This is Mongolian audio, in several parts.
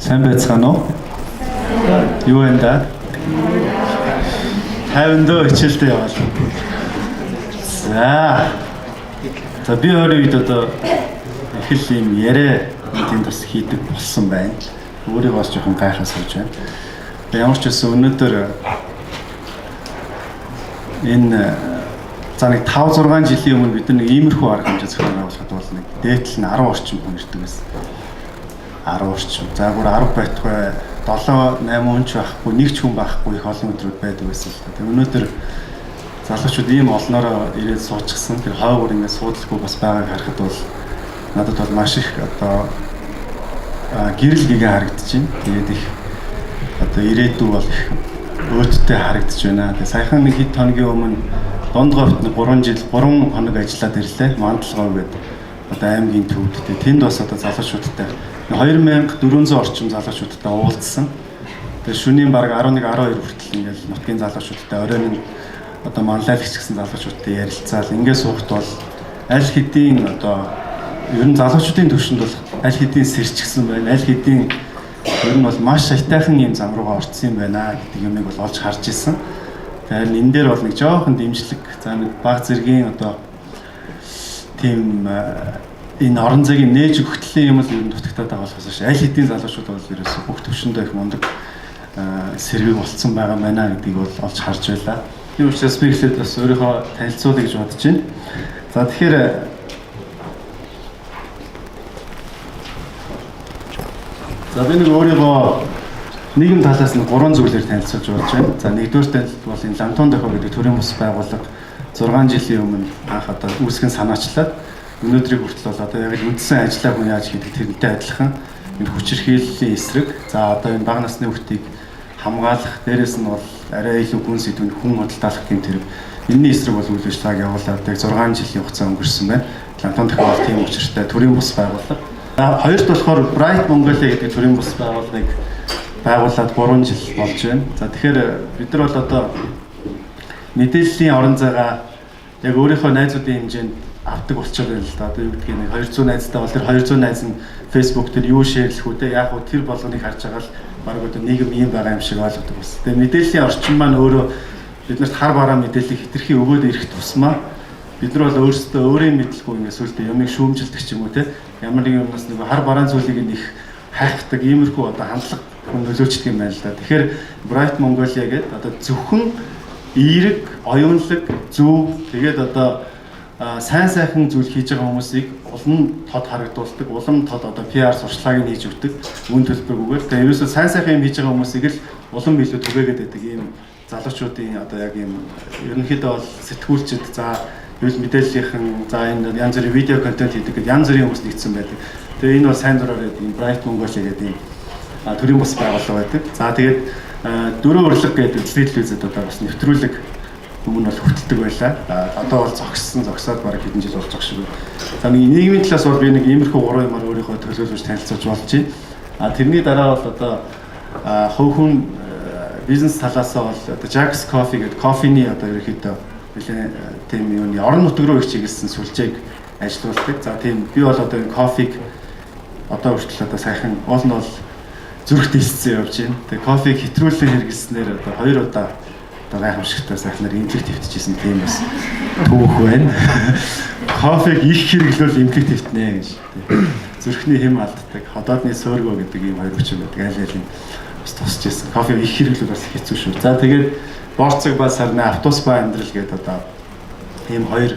Сайн байцгаана уу? Юу вэ да? 50 дөө хичээлдээ яваал. За. За би өөрийн үед одоо их л юм яриа тэнд бас хийдэг болсон байна. Өөрийгөө бас жоохон гайхаа сууж байна. Ямар ч байсан өнөөдөр энэ за нэг 5 6 жилийн өмнө бид нар нэг иймэрхүү арга хэмжээ зохион байгуулахад бол нэг дээдл нь 10 орчим хүн ирдэг байсан. 10 орчим. За бүр 10 байтугай 7 8 хүн ч байхгүй, нэг ч хүн байхгүй их олон өдрүүд байдаг байсан л та. Тэгээ өнөөдөр залуучууд ийм олноороо ирээд суучихсан. Тэр хойгуур ингээд суудалгүй бас байгааг харахад бол надад бол маш их одоо гэрэл гэгээ харагдаж байна. Тэгээд их одоо ирээдүй бол их өөдтэй харагдаж байна. Тэгээ саяхан нэг хэд хоногийн өмнө Дундговьт нэг 3 жил 3 хоног ажиллаад ирлээ. Мандалговь гэдэг одоо аймгийн төвд. Тэгээ тэнд бас одоо залуучуудтай 2400 орчим залуучуудтай уулзсан. Тэгээ шөнийн бараг 11 12 хүртэл ингээл нутгийн залуучуудтай оройн одоо манлайлагч гэсэн залуучуудтай ярилцаал ингээд суухт бол аль хэдийн одоо ер нь залуучуудын төвшөнд бол аль хэдийн сэрчгсэн байна. Аль хэдийн ер нь бол маш аятайхан юм зам руугаа орцсон юм байна гэдэг юмыг бол олж харж исэн. Тэгэхээр энэ дээр бол нэг жоохон дэмжлэг, за нэг баг зэргийн одоо тийм энэ орон зайг нээж өгөхтлийн юм л ер нь дутагтаад байгаа болохоос ш аль хэдийн залуучууд бол ерөөсөө бүх төвшөндөө их мундаг сэргийг болцсон байгаа байна гэдгийг бол олж харж байлаа. Тийм учраас би эхлээд бас өөрийнхөө танилцуулъя гэж бодож байна. За тэгэхээр за би нэг өөрийгөө нийгэм талаас нь гурван зүйлээр танилцуулж болж байна. За нэгдүгээр бол энэ Лантун дохио гэдэг төрийн бус байгууллага 6 жилийн өмнө анх одоо үүсгэн санаачлаад өнөөдрийг хүртэл бол одоо яг л үндсэн ажлаа хүн яаж хийдэг тэрнтэй адилхан энэ хүчирхийллийн эсрэг, за одоо энэ бага насны хүүхдийг хамгаалах, дээрэс нь бол арай илүү гүн сэдвэнд хүн худалдаалах гэм тэрэг энэний эсрэг бол үйл ажиллагааг явуулаад яг 6 жилийн хугацаа өнгөрсөн байна. Лантун дохио бол тийм учиртай төрийн бус байгууллага. За хоёрт болохоор Bright Mongolia гэдэг төрийн бус байгууллагыг байгуулад 3 жил болж байна. За тэгэхээр бид нар бол одоо мэдээллийн орон зайгаа яг өөрийнхөө найзуудын хэмжээнд авдаг болчиход байна л да. Одоо юу гэдгийг нэг 200 найзтай бол тэр 200 найз нь Facebook дээр юу шеэрлэх үү те яг уу тэр болгоныг харж байгаа л баг одоо нийгэм ийм байгаа юм шиг ойлгодог бас. Тэгээ мэдээллийн орчин маань өөрөө биднэрт хар бараа мэдээллийг хэтэрхий өгөөд ирэх тусмаа бид нар бол өөрсдөө өөрийн мэдлгүй ингээд сүултээ юмыг шүүмжилдэг ч юм уу те ямар нэгэн юмнаас нэг хар бараан зүйлийг нь их хайхдаг иймэрхүү одоо хандлага хүн нөлөөлчдөг юм байна л да. Тэгэхээр Bright Mongolia гэдэг одоо зөвхөн эерэг, оюунлаг, зөв тэгээд одоо сайн сайхан зүйл хийж байгаа хүмүүсийг улам тод харагдуулдаг, улам тод одоо PR сурчлагыг хийж өгдөг, үн төлбөргүйгээр. Тэгээ ерөөсөө сайн сайхан юм хийж байгаа хүмүүсийг л улам илүү түгээгээд байдаг ийм залуучуудын одоо яг ийм ерөнхийдөө бол сэтгүүлчд, за хэвлэл мэдээллийнхэн, за энэ янз бүрийн видео контент хийдэг гэдэг янз бүрийн хүмүүс нэгдсэн байдаг. Тэгээ энэ бол сайн дураар гэдэг ийм Bright Mongolia гэдэг ийм төрийн бус байгууллага байдаг. За тэгээд дөрөв урилга гэдэг дэлхийн телевизэд одоо бас нэвтрүүлэг өмнө бол хөтэлдэг байлаа. Одоо бол зогссон, зогсоод бараг хэдэн жил болж байгаа шиг байна. За нэг нийгмийн талаас бол би нэг иймэрхүү гурван юмар өөрийнхөө төлөөлөж танилцуулж болж байна. А тэрний дараа бол одоо хувь хүн бизнес талаасаа бол одоо Jack's Coffee гэдэг кофений одоо ерөнхийдөө нэлээд тийм юуны орон нутг руу их чиглэсэн сүлжээг ажилуулдаг. За тийм би бол одоо энэ кофег одоо хүртэл одоо сайхан уул нь бол зүрх дийсцэн явж байна. Тэгээ кофег хэтрүүлэн хэрэглэснээр одоо хоёр удаа одоо гайхамшигтай сайхнаар эмнэлэг твтчихсэн тийм бас түүх байна. Кофег их хэрэглүүл эмнэлэг твтнэ гэж. Зүрхний хэм алддаг, ходоодны сөөргөө гэдэг ийм хоёр хүчин байдаг. Аль аль нь бас тусч ирсэн. Кофег их хэрэглүүл бас хэцүү шүү. За тэгээд борцог ба сарнай, автобус ба амьдрал гэдэг одоо ийм хоёр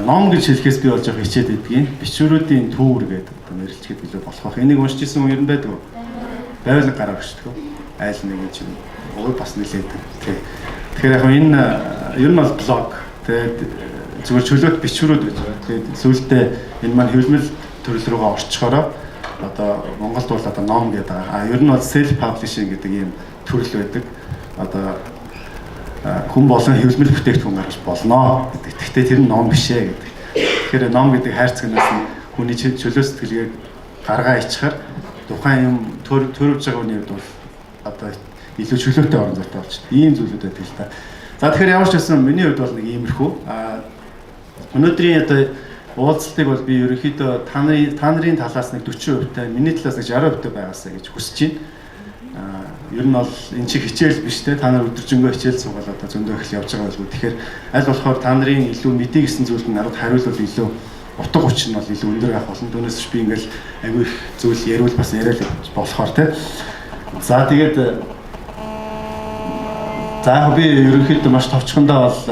ном гэж хэлэхээс би бол жоох хичээд байдгийн. Бичвэрүүдийн түүвэр гэдэг одоо нэрлэчихэд билүү болох байх. Энийг уншиж исэн хүн ер нь байдаг уу? Байвал гараа өгчдөг. Айл нэг юм уг бас нэлээд. Тий. Тэгэхээр яг энэ ер нь бол блог. Тэгээд зүгээр чөлөөт бичвэрүүд гэж байгаа. Тэгээд сүүлдээ энэ маань хэвлэмэл төрөл рүүгээ орчхороо одоо Монголд бол одоо ном гэдэг байгаа. А ер нь бол self publishing гэдэг ийм төрөл байдаг. Одоо хүн болон хэвлэмэл бүтээгдэхүүн гаргаж болно гэдэг. Гэхдээ тэр нь ном биш ээ гэдэг. Тэгэхээр ном гэдэг хайрцагнаас нь хүний чөлөө сэтгэлгээг гаргаа ичхэр тухайн юм төрөвж байгаа хүний хувьд бол одоо илүү чөлөөтэй орон зайтай болчихдог. Ийм зүйлүүд байдаг л та. За тэгэхээр ямар ч байсан миний хувьд бол нэг иймэрхүү. А өнөөдрийн одоо Уулзалтыг бол би ерөнхийдөө та нарын талаас нэг 40% та, миний талаас нэг 60% байгаасаа гэж хүсэж байна. Ер нь бол энэ чи хичээл биш те, та нар өдөржингөө хичээл суугаад одоо зөндөө их явж байгаа байлгүй. Тэгэхээр аль болохоор та нарын илүү мэдээ гэсэн зүйлд надад хариулвал илүү утга учир нь бол илүү өндөр авах болно. Түүнээс биш би ингээл айгүй их зүйл яриул бас яриад болохоор те. За тэгээд за яг би ерөнхийдөө маш товчхондоо бол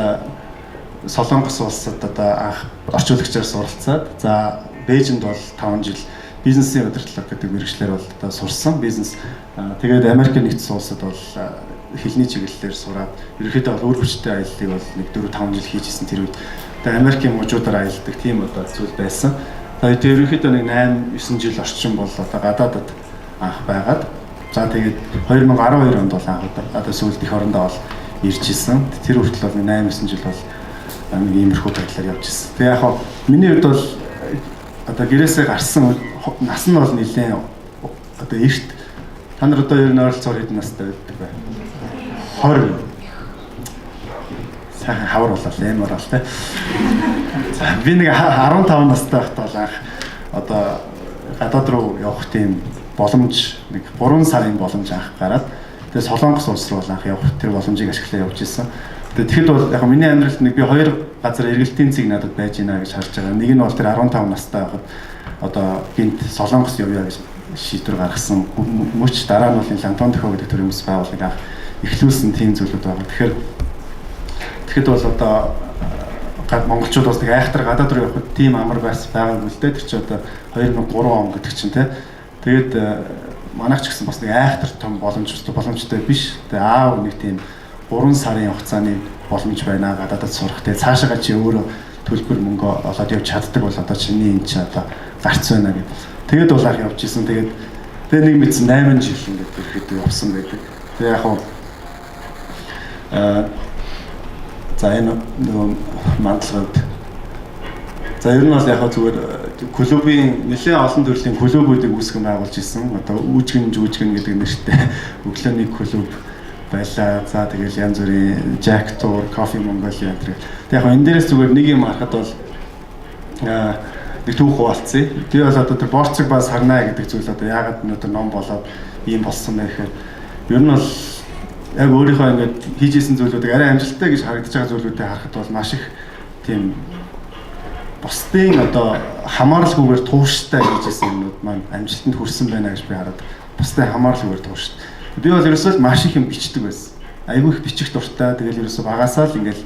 Солонгос улсад одоо анх орчуулагчаар суралцаад, за Бээжинд бол 5 жил бизнесийн удирдлага гэдэг мэргэжлээр бол одоо сурсан. Бизнес, тэгээд Америк нэгдсэн улсад бол хэлний чиглэлээр сураад, ерөнхийдөө бол үр хүчтэй аяллыг бол нэг 4 5 жил хийж исэн тэр үед. Одоо Америкийн мужуудаар аялдаг тийм одоо зүйл байсан. Тэгээд ерөнхийдөө нэг 8 9 жил орчим бол одоо гадаадад анх байгаад, за тэгээд 2012 онд бол анх одоо сүүлд эх орондоо бол ирж исэн. Тэр хүртэл бол 8 9 жил бол нэг иймэрхүү байдлаар явж исэн. Тэгээ яг хаа миний хувьд бол одоо гэрээсээ гарсан нас нь бол нэлээд одоо эрт. Та нар одоо ер нь ойролцоогоор хэдэн настай байдаг вэ? 20. Сайхан хавар болол ямар бол тэ. За би нэг 15 настай байхдаа бол анх одоо гадаад руу явах тийм боломж, нэг 3 сарын боломж анх гараад, тэгээ Солонгос улс руу анх явах тэр боломжийг ашиглаа явж исэн. Тэгээ тэгэхэд бол яг миний амьдралд нэг би хоёр газар эргэлтийн цэг надад байж гинэ гэж харж байгаа. Нэг нь бол тэр 15 настай байхад одоо гинт Солонгос явъя гэж шийдвэр гаргасан. Мөч дараа нь бол энэ Лантон дохио гэдэг төрлийн бас байгууллагыг анх эхлүүлсэн тийм зүйлүүд байгаа. Тэгэхээр тэгэхэд бол одоо монголчууд бас нэг айхтар гадаад руу явахад тийм амар байс байгаагүй л дээ. Тэр чи одоо 2003 он гэдэг чинь те. Тэгээд манайх ч гэсэн бас нэг айхтар том боломжтой биш. Тэгээ аав нэг тийм 3 сарын хугацааны боломж байна гадаадад сурах. Тэгээ цаашаа чи өөрөө төлбөр мөнгө олоод явж чаддаг бол одоо чиний энэ чи одоо гарц байна гэв. Тэгээд бол анх явж исэн. Тэгээд тэгээ нэг мэдсэн 8 жил ингээд ерөөхдөө явсан байдаг. Тэгээ яг хуу за энэ нөгөө мандлагад за ер нь бол яг зүгээр клубын нэлээд олон төрлийн клубүүдийг үүсгэн байгуулж исэн. Одоо үүжгэн жүжгэн гэдэг нэртэй өглөөний клуб байлаа. За тэгэл янз бүрийн Jack Tour, Coffee Mongolia гэх. Тэг яг энэ дээрээс зүгээр нэг юм харахад бол нэг түүх хуваалцъя. Би бол одоо тэр борцог ба сарнай гэдэг зүйл одоо яагаад өнөөдөр ном болоод ийм болсон бэ гэхээр ер нь бол яг өөрийнхөө ингээд хийж исэн зүйлүүдийг арай амжилттай гэж харагдаж байгаа зүйлүүдийг харахад бол маш их тийм бусдын одоо хамааралгүйгээр тууштай хийж исэн юмнууд маань амжилтанд хүрсэн байна гэж би хараад, бусдын хамааралгүйгээр тууштай. Би бол ерөөсөө маш их юм бичдэг байсан. Айгүй их бичих дуртай. Тэгэл ерөөсөө багасаа л ингээл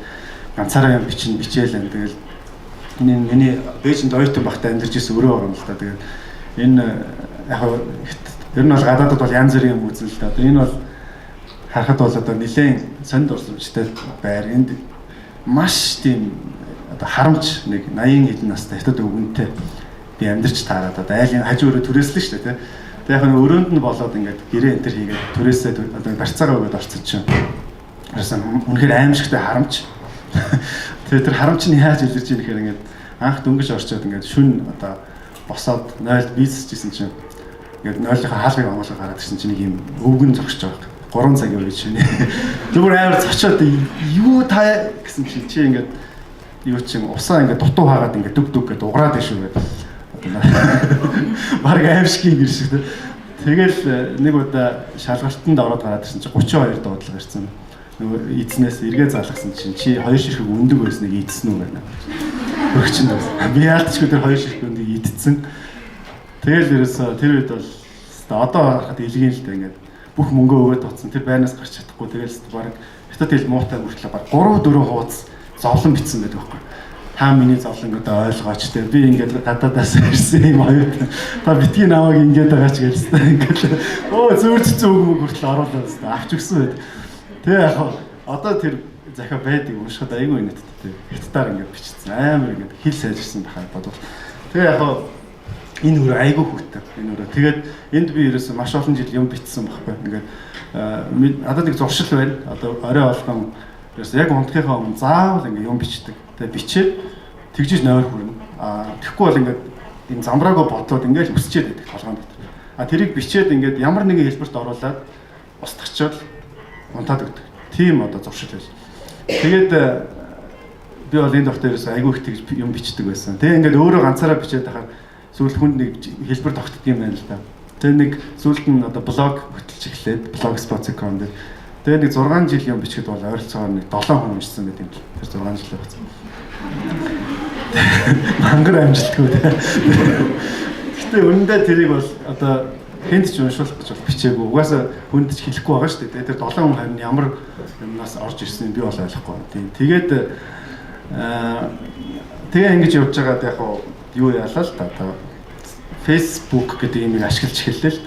ганцаараа юм бичин бичээл энэ. Тэгэл энэ миний Бээжинд оюутан багтаа амьдарч исэн өрөө байгаа юм л та. Тэгээд энэ яг ер нь бол гадаадад бол янз бүрийн юм үзэн л та. Одоо энэ бол харахад бол одоо нэлээд сонд дурсамжтай байр. Энд маш тийм одоо харамч нэг 80 хэдэн настай хятад өвгөнтэй би амьдарч таарад одоо айлын хажуу өрөө түрээслэн шүү дээ, тэ. Тэг яг нэг өрөөнд нь болоод ингээд гэрээ энтер хийгээд түрээсээ одоо барьцаагаа өгөөд орсон чинь. Тэрсэн үнэхээр аимшигтай харамч. Тэгээ тэр харамч нь яаж илэрч ийн гэхээр ингээд анх дөнгөж орчоод ингээд шүн одоо босоод 0-д бийцчихсэн чинь ингээд 0-ийнхаа хаалгыг онгоолгоо гараад ирсэн чинь нэг юм өвгөн зогсож байгаа. 3 цагийн өрөөж шөнө. Зүгээр амар цочоод юу та гэсэн чи чи ингээд юу чинь усаа ингээд дутуу хаагаад ингээд дүг дүг гэдээ уграад байна шүү гэдэг. Бараг аимшигын гэр шиг. Тэгэл нэг удаа шалгалтанд ороод гараад ирсэн чинь 32 дуудлага ирсэн. Нөгөө эзнээс эргээ залгасан чинь чи хоёр ширхэг өндөг байсныг идсэн үү гэнэ. Хөрөгчөнд байсан. Би яалтчгүй тэр хоёр ширхэг өндөг идсэн. Тэгэл ерөөсөө тэр үед бол одоо харахад илгийн л дээ ингээд бүх мөнгөө өгөөд утсан. Тэр байрнаас гарч чадахгүй. Тэгэл бараг хятад хэл муутай мөртлөө бараг 3 4 хуудас зовлон бичсэн байдаг байхгүй. Та миний зовлон одоо ойлгооч те. Би ингээд гадаадаас ирсэн юм оюутан. Та битгий намайг ингээд байгаа ч гэлсэн. Ингээд өө зөөр цэцэн үг мөг хүртэл оруулаад хэвээр авч өгсөн байд. Тэгээ яг одоо тэр захиа байдаг уншихад айгүй инээдтэй те. Хятадаар ингээд бичсэн. Амар ингээд хэл сайжирсан байхаа бодвол. Тэгээ яг энэ өрөө айгүй хүүтэй. Энэ өрөө. Тэгээд энд би ерөөсөө маш олон жил юм бичсэн байхгүй. Ингээд надад нэг зуршил байна. Одоо орой болгон ерөөсөө яг унтахынхаа өмнө заавал ингээд юм бичдэг. Тэгээ бичээд тэгжиж нойр хүрнэ. Аа тэгэхгүй бол ингээд энэ замбраагүй бодлоод ингээд өсчээд байдаг толгойн дотор. А тэрийг бичээд ингээд ямар нэгэн хэлбэрт оруулаад устгачвал унтаад өгдөг. Тийм одоо зуршил байж. Тэгээд Би бол энэ тогтоо ерөөсөө айгүй их тэгж юм бичдэг байсан. Тэгээ ингээд өөрөө ганцаараа бичээд байхаар сүүлд хүнд нэг хэлбэр тогтдог юм байна л да. Тэгээ нэг сүүлд нь одоо блог хөтөлж эхлээд blogspot.com дээр. Тэгээ нэг 6 жил юм бичгэд бол ойролцоогоор нэг 7 хүн уншсан байх юм л. Тэр 6 жилийн хугацаанд. Мангар амжилтгүй те. Гэтэ үнэндээ тэрийг бол одоо хүнд ч уншуулах гэж бол бичээгүй. Угаасаа хүнд ч хэлэхгүй байгаа шүү дээ. Тэр 7 хүн харин ямар юмнаас орж ирсэн би бол ойлгохгүй. Тийм. Тэгээд тэгээ ингэж явж байгаад яг юу яалаа л та одоо Facebook гэдэг юмыг ашиглаж эхэллээ л.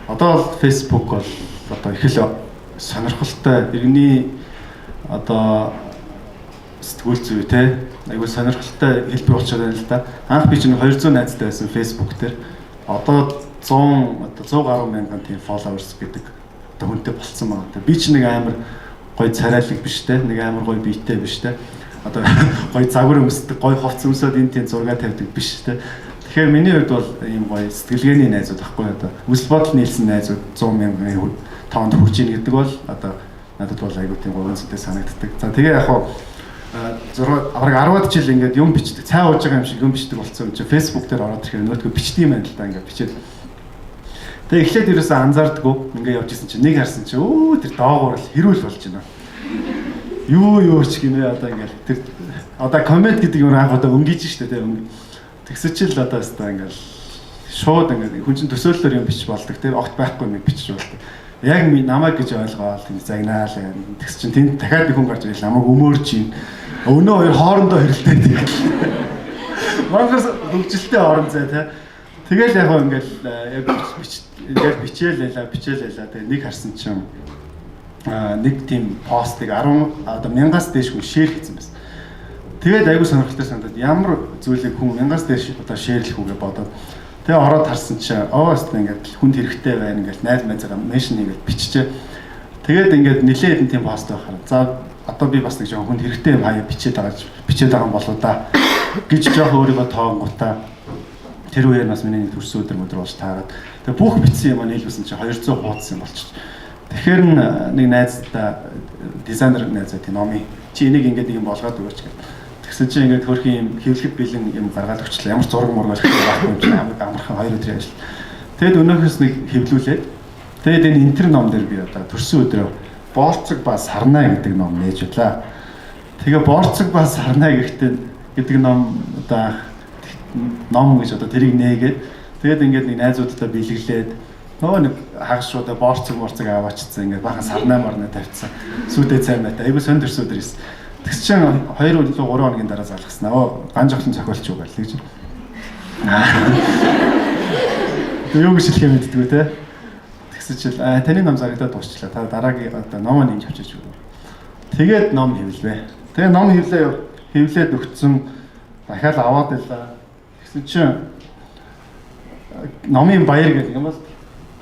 Одоо бол Facebook бол одоо их л сонирхолтой иргэний одоо сэтгүүл зүй те айгуу сонирхолтой хэлбэр болчиход байна л да. Анх би чинь 200 найзтай байсан Facebook дээр. Одоо 100 одоо 100 гаруй мянган тийм followers гэдэг одоо хүнтэй болцсон байгаа. Би чинь нэг амар гоё царайлаг биш те, нэг амар гоё биетэй биш те. Одоо гоё загвар өмсдөг, гоё хувцас өмсөд энэ тийм зураг тавьдаг биш те. Тэгэхээр миний хувьд бол ийм гоё сэтгэлгээний найзууд ахгүй одоо үзэл бодол нийлсэн найзууд 100 мянган тоонд хүрч ийн гэдэг бол одоо надад бол айгуу тийм гоё үнцэнтэй санагддаг. За тэгээ яг хуу 6 бараг 10-аад жил ингээд юм бичдэг, цай ууж байгаа юм шиг юм бичдэг болсон юм чи Facebook дээр ороод ирэхээр нөтгөө бичдэг юм байна л да ингээд бичээд. Тэгээ эхлээд ерөөсөө анзаардаггүй ингээд явж исэн чинь нэг харсан чи өө тэр доогуур л хэрүүл болж байна. Юу ч гинэ одоо ингээд тэр одоо comment гэдэг юм анх одоо өнгөж штэ тэ. Тэгсэн чи л одоо өстой ингээд шууд ингээд хүн чинь төсөөллөөр юм бичиж болдог тэр огт байхгүй юм бичиж болдог. Яг намайг гэж ойлгоол тийм загнаал. Тэгс чинь тэнд дахиад нэг хүн гарч ирэл намайг өмөөрч юм. Өнөө хоёр хоорондоо хэрэлдээд тэгэл. Монгол хөгжилтэй орон зай те. Тэгэл яг ингээл яг ингээл бичээл байлаа, бичээл байлаа. Тэгээ нэг харсан чинь нэг тийм постыг 10 одоо мянгаас дээш хүн share хийсэн байсан. Тэгээд айгүй сонирхолтой санагдаад ямар зүйлийг хүн мянгаас дээш одоо share лэх үгээ бодоод тэгээ ороод харсан чинь оо өстө ингээд хүнд хэрэгтэй байна ингээд найз майзгаа mention хийгээд биччихээ. Тэгээд ингээд нилээ хэдэн тийм пост байхаар за одоо би бас нэг жоохон хүнд хэрэгтэй юм хаяа бичээд байгаа юм болоо да гэж жоохон өөрийгөө тоонгуудаа тэр үеэр бас миний төрсөн өдөр мөдөр болж таарад тэгээ бүх бичсэн юм нийлүүлсэн чинь 200 хуудас юм болчих. Тэгэхээр нэг найздаа, дизайнер найз тийм номын чи энийг ингээд нэг юм болгоод өгөөч гэх. Тэгсэн чинь ингээд хөөрхөн юм хэвлэхэд бэлэн юм гаргаад өгчлээ. Ямар зураг мураг байхгүй юм чинь амархан 2 өдрийн ажил. Тэгэд өнөөхөөс нэг хэвлүүлээд тэгээд энэ интер ном дээр би одоо төрсөн өдрөө Боорцог ба сарнай гэдэг ном нээж байлаа. Тэгээ Боорцог ба сарнай гэхдээ гэдэг ном одоо ном гэж одоо тэрийг нээгээд тэгээд ингээд нэг найзуудтай бэлэглээд нөгөө нэг хагас шуудаа боорцог морцог аваачсан, ингээд бахан сарнай марнай тавьчихсан. Сүйдээ цай майтай. Айгуу сонь төрсөн өдөр ирсэн. Тэгс чинь 2 илүү 3 хоногийн дараа залгасан. Оо ган жохлон зохиолч юу гэл гэж. Тэг юу гэж хэлхээ мэддэггүй те. Тэгсэн чил таны ном зарагдаад дуусчлаа. Та дараагийн одоо номоо нэмж авчиж өгөө. Тэгээд ном хэвлээ. Тэгээ ном хэвлээд өгцөн дахиад аваад байлаа. Тэгсэн чинь номын баяр гэдэг юм бол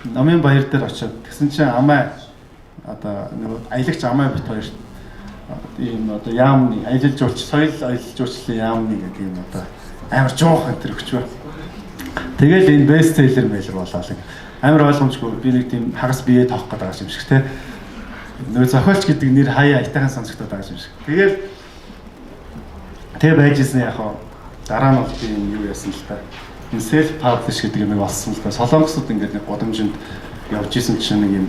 номын баяр дээр очиод тэгсэн чинь амаа одоо нөгөө аялагч амаа бит хоёр ийм одоо яамны аялал жуулч соёл аялал жуулчлалын яамны гэдэг ийм одоо амар жуухан тэр өгч ба. Тэгэл энэ бестселлер мэлэр болоо л амар ойлгомжгүй би нэг тийм хагас бие тоох гэдэг байгаа юм шиг те. Нөгөө зохиолч гэдэг нэр хаяа аятайхан сонсогдоод байгаа юм шиг. Тэгэл тэг байж исэн яг хаа дараа нь бол би юм юу яасан л та. Энэ self publish гэдэг юм олсон л да. Солонгосууд ингээд нэг гудамжинд явж исэн чинь нэг юм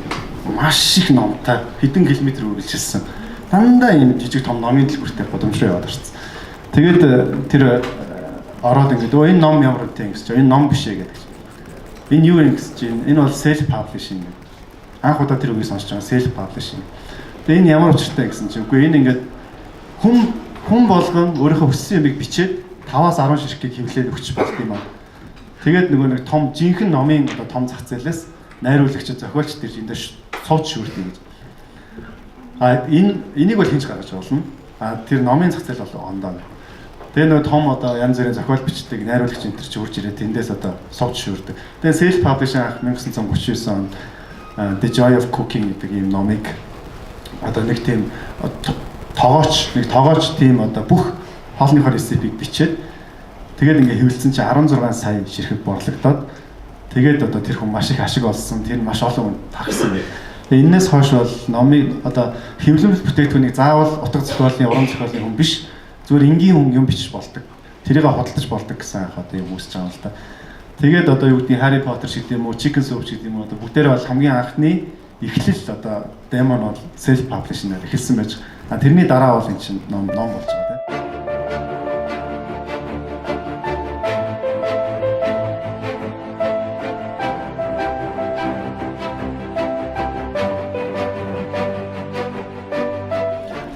маш их номтой хэдэн километр үргэлжилсэн. Дандаа юм жижиг том номын дэлгүүртэй гудамж руу яваад орсон. Тэгээд тэр ороод ингээд өө энэ ном ямар үнэтэй гэсэн чинь энэ ном биш ээ гэдэг. Энэ юу юм гэсэн чинь энэ бол self publishing гэдэг. Анх удаа тэр үгийг сонсож байгаа self publishing. Тэгээ энэ ямар учиртай гэсэн чинь үгүй энэ ингээд хүн болгон өөрийнхөө хүссэн юмыг бичээд 5-аас 10 ширхгийг хэвлээд өгч болд юм аа. Тэгээд нөгөө нэг том жинхэнэ номын одоо том зах зээлээс найруулагч зохиолч тэр энд сууж шүүрдэг гэж. А энийг бол хинж гаргаж болно. А тэр номын зах зээл бол ондоо. Тэгээ нөгөө том одоо янз бүрийн зохиол бичдэг найруулагч энэ төр чи хурж ирээд тэндээс одоо сувж шүүрдэг. Тэгээ self publishing анх 1939 онд The Joy of Cooking гэдэг ийм номыг одоо нэг тийм тогооч тийм одоо бүх хоолныхоо recipe г бичээд тэгээд ингээ хэвлэлсэн чинь 16 сая ширхэг борлогдоод тэгээд одоо тэр хүн маш их ашиг олсон. Тэр маш олон хүн тархсан байх. Тэгээ энэс хойш бол номыг одоо хэвлэмэл бүтээгдэхүүнийг заавал утга зохиолын, уран зохиолын хүн биш Зүгээр энгийн хүн юм бичиж болдог. Тэрийг худалдаж болдог гэсэн анх одоо юм үүсэж байгаа юм л да. Тэгээд одоо юу гэдгийг Harry Potter шиг тийм үү, Chicken Soup шиг тийм үү, одоо бүгдээрээ бол хамгийн анхны эхлэл одоо Demon бол self publishing-аар эхэлсэн байж. А тэрний дараа бол эн чинь ном болж байгаа тийм.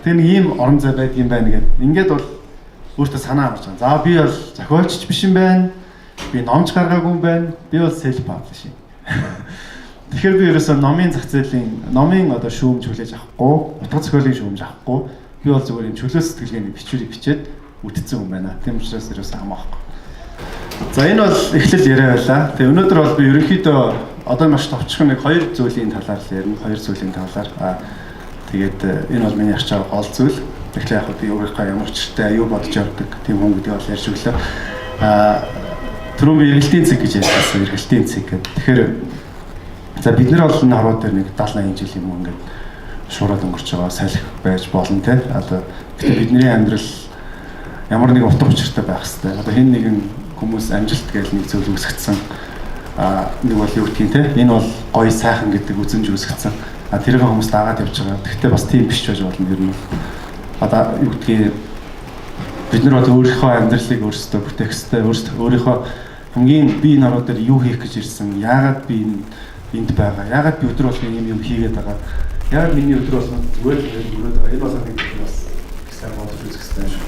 Тэр нэг ийм орон зай байдаг юм байна гэдэг. Ингээд бол өөртөө санаа авч байгаа. За би бол зохиолч биш юм байна. Би номч гаргаагүй юм байна. Би бол self publishing. Тэгэхээр би ерөөсөө номын зах зээлийн номын одоо шүүмж хүлээж авахгүй, утга зохиолын шүүмж авахгүй. Би бол зүгээр юм чөлөө сэтгэлгээний бичвэрийг бичээд үтцсэн юм байна. Тийм учраас ерөөсөө хамаахгүй. За энэ бол эхлэл яриа байлаа. Тэгээ өнөөдөр бол би ерөнхийдөө одоо маш товчхон нэг хоёр зүйлийн талаар л ярина. Хоёр зүйлийн талаар. Тэгээд энэ бол миний ярьж байгаа гол зүйл. Тэгэхээр яг би өөрийнхөө ямар ч учиртай юу бодож явдаг тийм хүн гэдгийг бол ярьж өглөө. Түрүүн би эргэлтийн цэг гэж ярьсан. Эргэлтийн цэг гэдэг. Тэгэхээр за бид нар бол энэ хорвоо дээр нэг 70 80 жил юм уу ингээд шуураад өнгөрч байгаа салхи байж болно те. Одоо гэтээ бидний амьдрал ямар нэгэн утга учиртай байх хэвээр. Одоо хэн нэгэн хүмүүс амжилт гэж нэг зүйл үүсгэсэн. Нэг бол юу гэдгийг те. Энэ бол гоё сайхан гэдэг үзэмж үүсгэсэн. Тэрийг хүмүүс дагаад явж байгаа. Гэхдээ бас тийм биш байж болно ер нь. Одоо юу гэдгийг бид нар бол өөрийнхөө амьдралыг өөрсдөө бүтээх ёстой. Өөрийнхөө хамгийн би энэ ороо дээр юу хийх гэж ирсэн? Яагаад би энд байгаа? Яагаад би өдөр болгон ийм юм хийгээд байгаа? Яагаад миний өдөр болгон зүгээр л өнгөрөөд байгаа? Энэ болгоныг бас их сайн бодож үзэх ёстой юм шиг.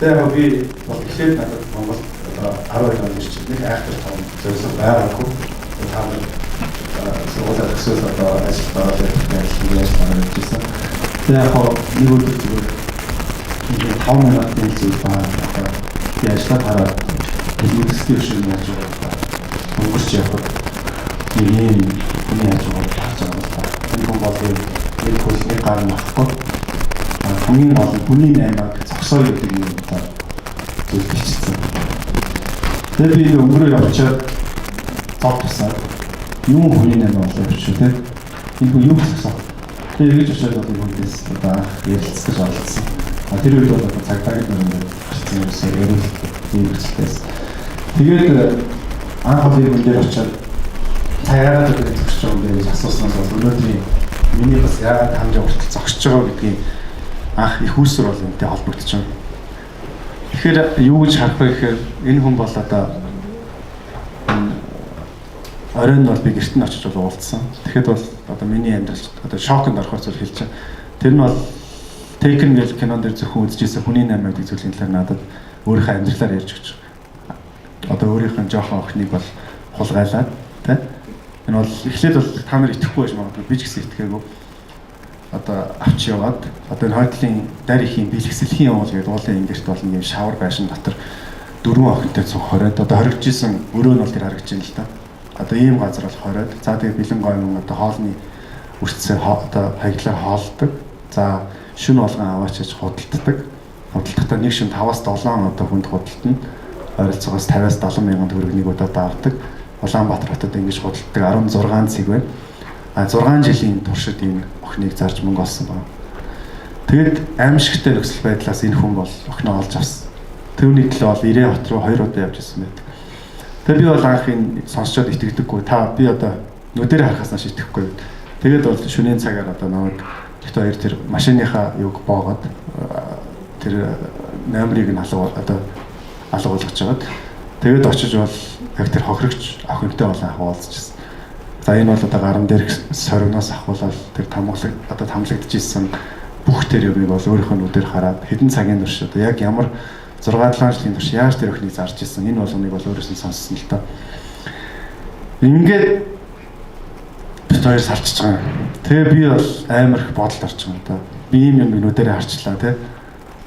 Тэгээ яг би бол эхлээд надад Монгол одоо 12 онд ирчих. Нэг айхтар том зорилго байгаагүй. Та нар сургуулиа төгсөөл одоо ажилд ороод ажил ороод ирсэн. Тэгээ яг нэг өдөр зүгээр 5 минутын зүйл ба одоо би ажиллаад хараад төлөвлөслийн өшөө яаж байгаа өнгөрч явхад нэг юм хүний яаж байгаа харж байгаа юм байна. Энэ хүн бол нэг хөлний гар нахгүй хамгийн гол нь хүний наймааг зогсоо гэдэг юм одоо зүйл бичсэн. Тэгээд би өнгөрөө явчаад зов тусаад юм хүний наймаа болоо явчих шүү те. Энэ хүн юу зогсоо. Тэгээд эргэж очиад бол энэ хүнээс одоо анх ярилцаж оролцсон. Тэр үед бол одоо цагдаагийн дүрэнд гарсан юмсаа яриулт ийм хэвчээс. Тэгээд анх бол энэ хүн дээр очиад та яагаад одоо зогсож байгаа юм бэ гэж асууснаас бол өнөөдрийн миний бас яагаад хамгийн уртал зогсож байгаа гэдгийг анх их үүсвэр бол энэтэй холбогдож байна. Тэгэхээр юу гэж харах вэ гэхээр энэ хүн бол одоо оройн бол би гэрт нь очиж бол уулзсан. Тэгэхэд бол одоо миний амьдрал одоо шоконд орохоор зүйл хэлж байгаа. Тэр нь бол Taken гэх кинон дээр зөвхөн үзчихсэн хүний наймаа гэдэг зүйлийн талаар надад өөрийнхөө амьдралаар ярьж өгч байгаа. Одоо өөрийнх нь жоохон охиныг бол хулгайлаад тэ. Энэ бол эхлээд бол та нар итгэхгүй байж магадгүй, би ч гэсэн итгээгүй. Одоо авч яваад одоо энэ хойдлын дарь ихийн бэлгэсэлхийн явуул гэдэг уулын ингэрт бол нэг юм шавар байшин дотор дөрвөн охинтой цуг хориод одоо хоригдож исэн өрөө нь бол тэр харагдаж байна л да. Одоо ийм газар бол хориод за тэгээ бэлэн гоймон одоо хоолны үрцээ одоо хаягдлаар хоолдог. За шүн болгон аваачиж худалддаг. Худалдахдаа нэг шүн 5-7 одоо хүнд худалдана. Ойролцоогоос 50-аас 70 мянган төгрөг нэг удаа давдаг. Улаанбаатар хотод ингэж худалддаг 16 цэг байна. А 6 жилийн туршид энэ охиныг зарж мөнгө олсон байна. Тэгэд аимшигтай нөхцөл байдлаас энэ хүн бол охиноо олж авсан. Түүний төлөө бол 90 хот руу 2 удаа явж ирсэн байдаг. Тэгээ би бол анх энэ сонсчод итгэдэггүй. Та би одоо нүдээр харахаас нааш итгэхгүй. Тэгээд бол шөнийн цагаар одоо намайг бид хоёр тэр машиныхаа юг боогод тэр номерыг нь алга одоо алга болгож жагаад тэгээд очиж бол яг тэр хохирогч охинтой бол анх уулзчихсан. За энэ бол одоо гаран дээр соригноос ахуулаад тэр тамглаг одоо тамлагдчихсэн бүх тэр юмыг бол өөрийнхөө нүдээр хараад хэдэн цагийн турш одоо яг ямар 6-7 жилийн турш яаж тэр охиныг зарж исэн энэ болгоныг бол өөрөөс нь сонссон л доо. Ингээд бид хоёр салчиж байгаа. Тэгээ би бол амар их бодолд орчих юм да. Би ийм юм нүдэрээ харчлаа тий.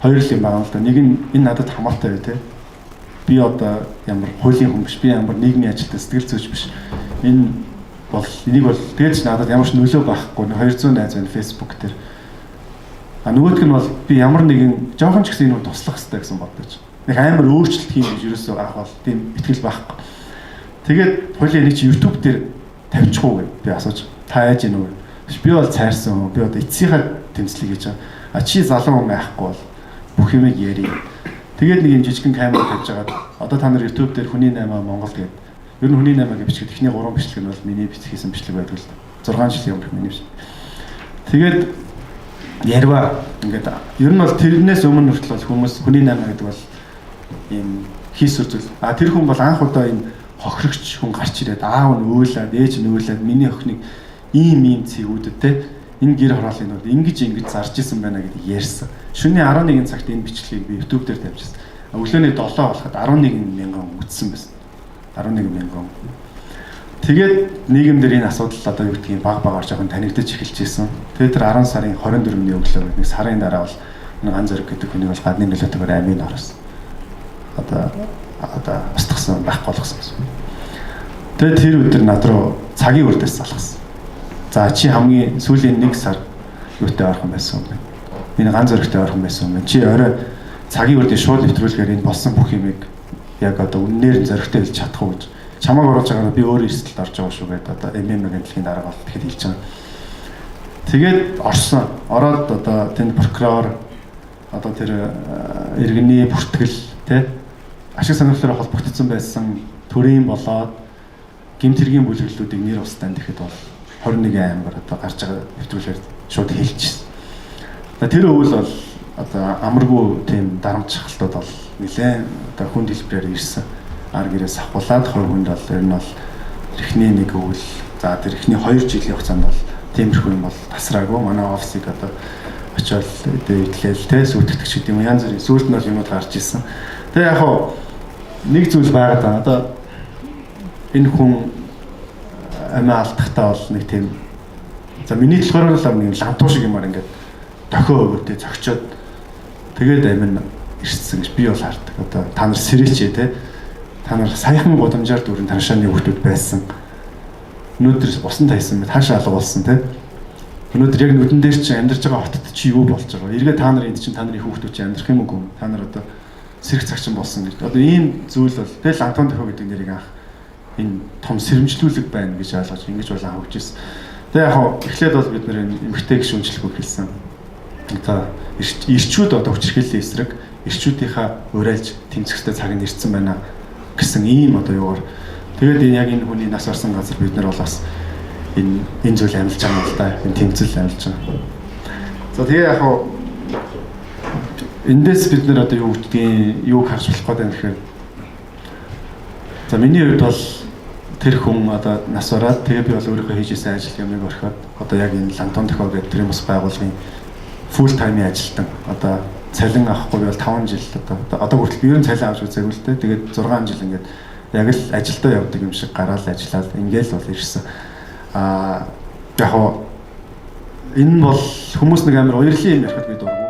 Хоёр л юм байгаа л да. Нэг нь энэ надад хамаатай бай тий. Би одоо ямар хуулийн хүн биш. Би ямар нийгмийн ажилтан сэтгэл зүйч биш. Энэ бол энийг бол тэгээд ч надад ямар ч нөлөө байхгүй. 200 найз байна Facebook дээр. А нөгөөх нь бол би ямар нэгэн жоохон ч гэсэн энэ хүн туслах хэрэгтэй гэсэн бодож. Нэг амар өөрчлөлт хийн гэж ерөөсөө анх бол тийм итгэл байхгүй. Тэгээд хуулийн энийг чи YouTube дээр тавьчих уу гэж би асууж. Та яаж ийн үү? Би бол цайрсан хүн. Би одоо эцсийнхаа тэмцлийг хийж байгаа. А чи залуу хүн айхгүй бол Бүх юмыг ярив. Тэгээд нэг юм жижигхэн камер тавьж агаад одоо та нар YouTube дээр хүний 8 Монгол гэдэг. Ер нь хүний 8 гэж бичгээд эхний 3 бичлэг нь бол миний хийсэн бичлэг байдаг л. 6 жилийн өмнөх миний бичлэг. Тэгээд ярива ингээд ер нь бол тэрнээс өмнө хүртэл бол хүмүүс хүний 8 гэдэг бол ийм хийсвэр зүйл. А тэр хүн бол анх удаа энэ хохирогч хүн гарч ирээд аав нь уйлаад, ээж нь уйлаад миний охиныг ийм ийм цэгүүдэд те энэ гэр хорооллын бол ингэж ингэж зарж исэн байна гэдэг ярьсан. Шөнийн 11 цагт энэ бичлэгийг би YouTube дээр тавьчихсан. Өглөөний 7 болоход 11 мянган үзсэн байсан. 11 мянган. Тэгээд нийгэмдэр энэ асуудал одоо юу гэдгийг баг багаар жоохон танигдаж эхэлж исэн. Тэгээд тэр 10 сарын 24-ний өглөө нэг сарын дараа бол энэ ган зэрэг гэдэг хүнийг бол гадны нөлөөтэйгээр амийн орсон. Одоо устгасан, байхгүй болгосон гэсэн. Тэгээд тэр өдөр над руу цагийн үрдээс залгасан. За чи хамгийн сүүлийн 1 сар юутай ойрхон байсан юм бэ? Энэ ган зөрөгтэй ойрхон байсан юм байна. Чи орой цагийн үрдээ шууд нэвтрүүлгээр энэ болсон бүх юмыг яг одоо үннээр нь зөрөгтэй хэлж чадах уу гэж. Чамайг оруулж байгаа нь би өөрөө эрсдэлд орж байгаа шүү гэдээ одоо ММ агентлагийн дарга бол тэгэхэд хэлж байгаа. Тэгээд орсон. Ороод одоо тэнд прокурор одоо тэр иргэний бүртгэл тэ ашиг сонирхлоор холбогдсон байсан төрийн болоод гэмт хэргийн бүлэглэлүүдийг нэр устдаан тэгэхэд бол 21 аймгаар одоо гарч байгаа нэвтрүүлгээр шууд хэлчихсэн. Тэр өвөл бол одоо амаргүй тийм дарамт шахалтууд бол нэлээд одоо хүн дэлбэрээр ирсэн. Ар гэрээс авахулаад хувь хүнд бол ер нь бол эхний нэг өвөл, за тэр эхний 2 жилийн хугацаанд бол тиймэрхүү юм бол тасраагүй. Манай офисыг одоо очиод идлээл те сүйтгэдэг ч гэдэг юм янз бүрийн сүүлд нь бол юмуд гарч исэн. Тэгээ яг хуу нэг зүйл байгаад байна. Одоо энэ хүн амиа алдахтаа бол нэг тийм за миний болохоор л нэг лантуу шиг юмар ингээд дохио өгөөд зөгчөөд тэгээд амин ирсэн гэж би бол хардаг. Одоо та нар сэрээч те. Та нар саяхан гудамжаар дүүрэн таншааны хүүхдүүд байсан. Өнөөдөр усан тайсан мэт хаашаа алга болсон те. Өнөөдөр яг нүдэн дээр чи амьдарч байгаа хотод чи юу болж байгаа вэ? Эргээ та нар энд чинь та нарын хүүхдүүд чи амьдрах юм уу? Та нар одоо сэрэг цагчин болсон гэж. Одоо ийм зүйл бол тэгэл Антон Дохио гэдэг нэрийг анх энэ том сэрэмжлүүлэг байна гэж ойлгож ингэж бол анх өгч ирсэн. Тэгээ яг хав эхлээд бол бид нэр энэ эмгтэй гишүүнчлэхүү хэлсэн. Одоо ирчүүд одоо хүчирхийллийн эсрэг ирчүүдийнхаа уриалж тэмцэх ёстой цаг нь ирсэн байна гэсэн ийм одоо юугаар тэгээд энэ яг энэ хүний нас барсан газар бид нар бол бас энэ зүйл амилж байгаа юм л да. Энэ тэмцэл амилж байгаа. За тэгээ яг хав эндээс бид нар одоо юу гэдгийг юуг харж болох гэдэг юм гэхээр за миний хувьд бол тэр хүн одоо нас бараад тэгээ би бол өөрийнхөө хийж исэн ажил юмыг орхиод одоо яг энэ Лантон Дохио гэдэг төрийн бас байгууллагын full time-ийн ажилтан одоо цалин авахгүй бол 5 жил одоо хүртэл би ер нь цалин авч үзээгүй л дээ. Тэгээд 6 жил ингээд яг л ажилдаа явдаг юм шиг гараал ажиллаад ингээл бол ирсэн. Аа яг хоо энэ бол хүмүүс нэг амар уярлын юм ярихад би дургүй.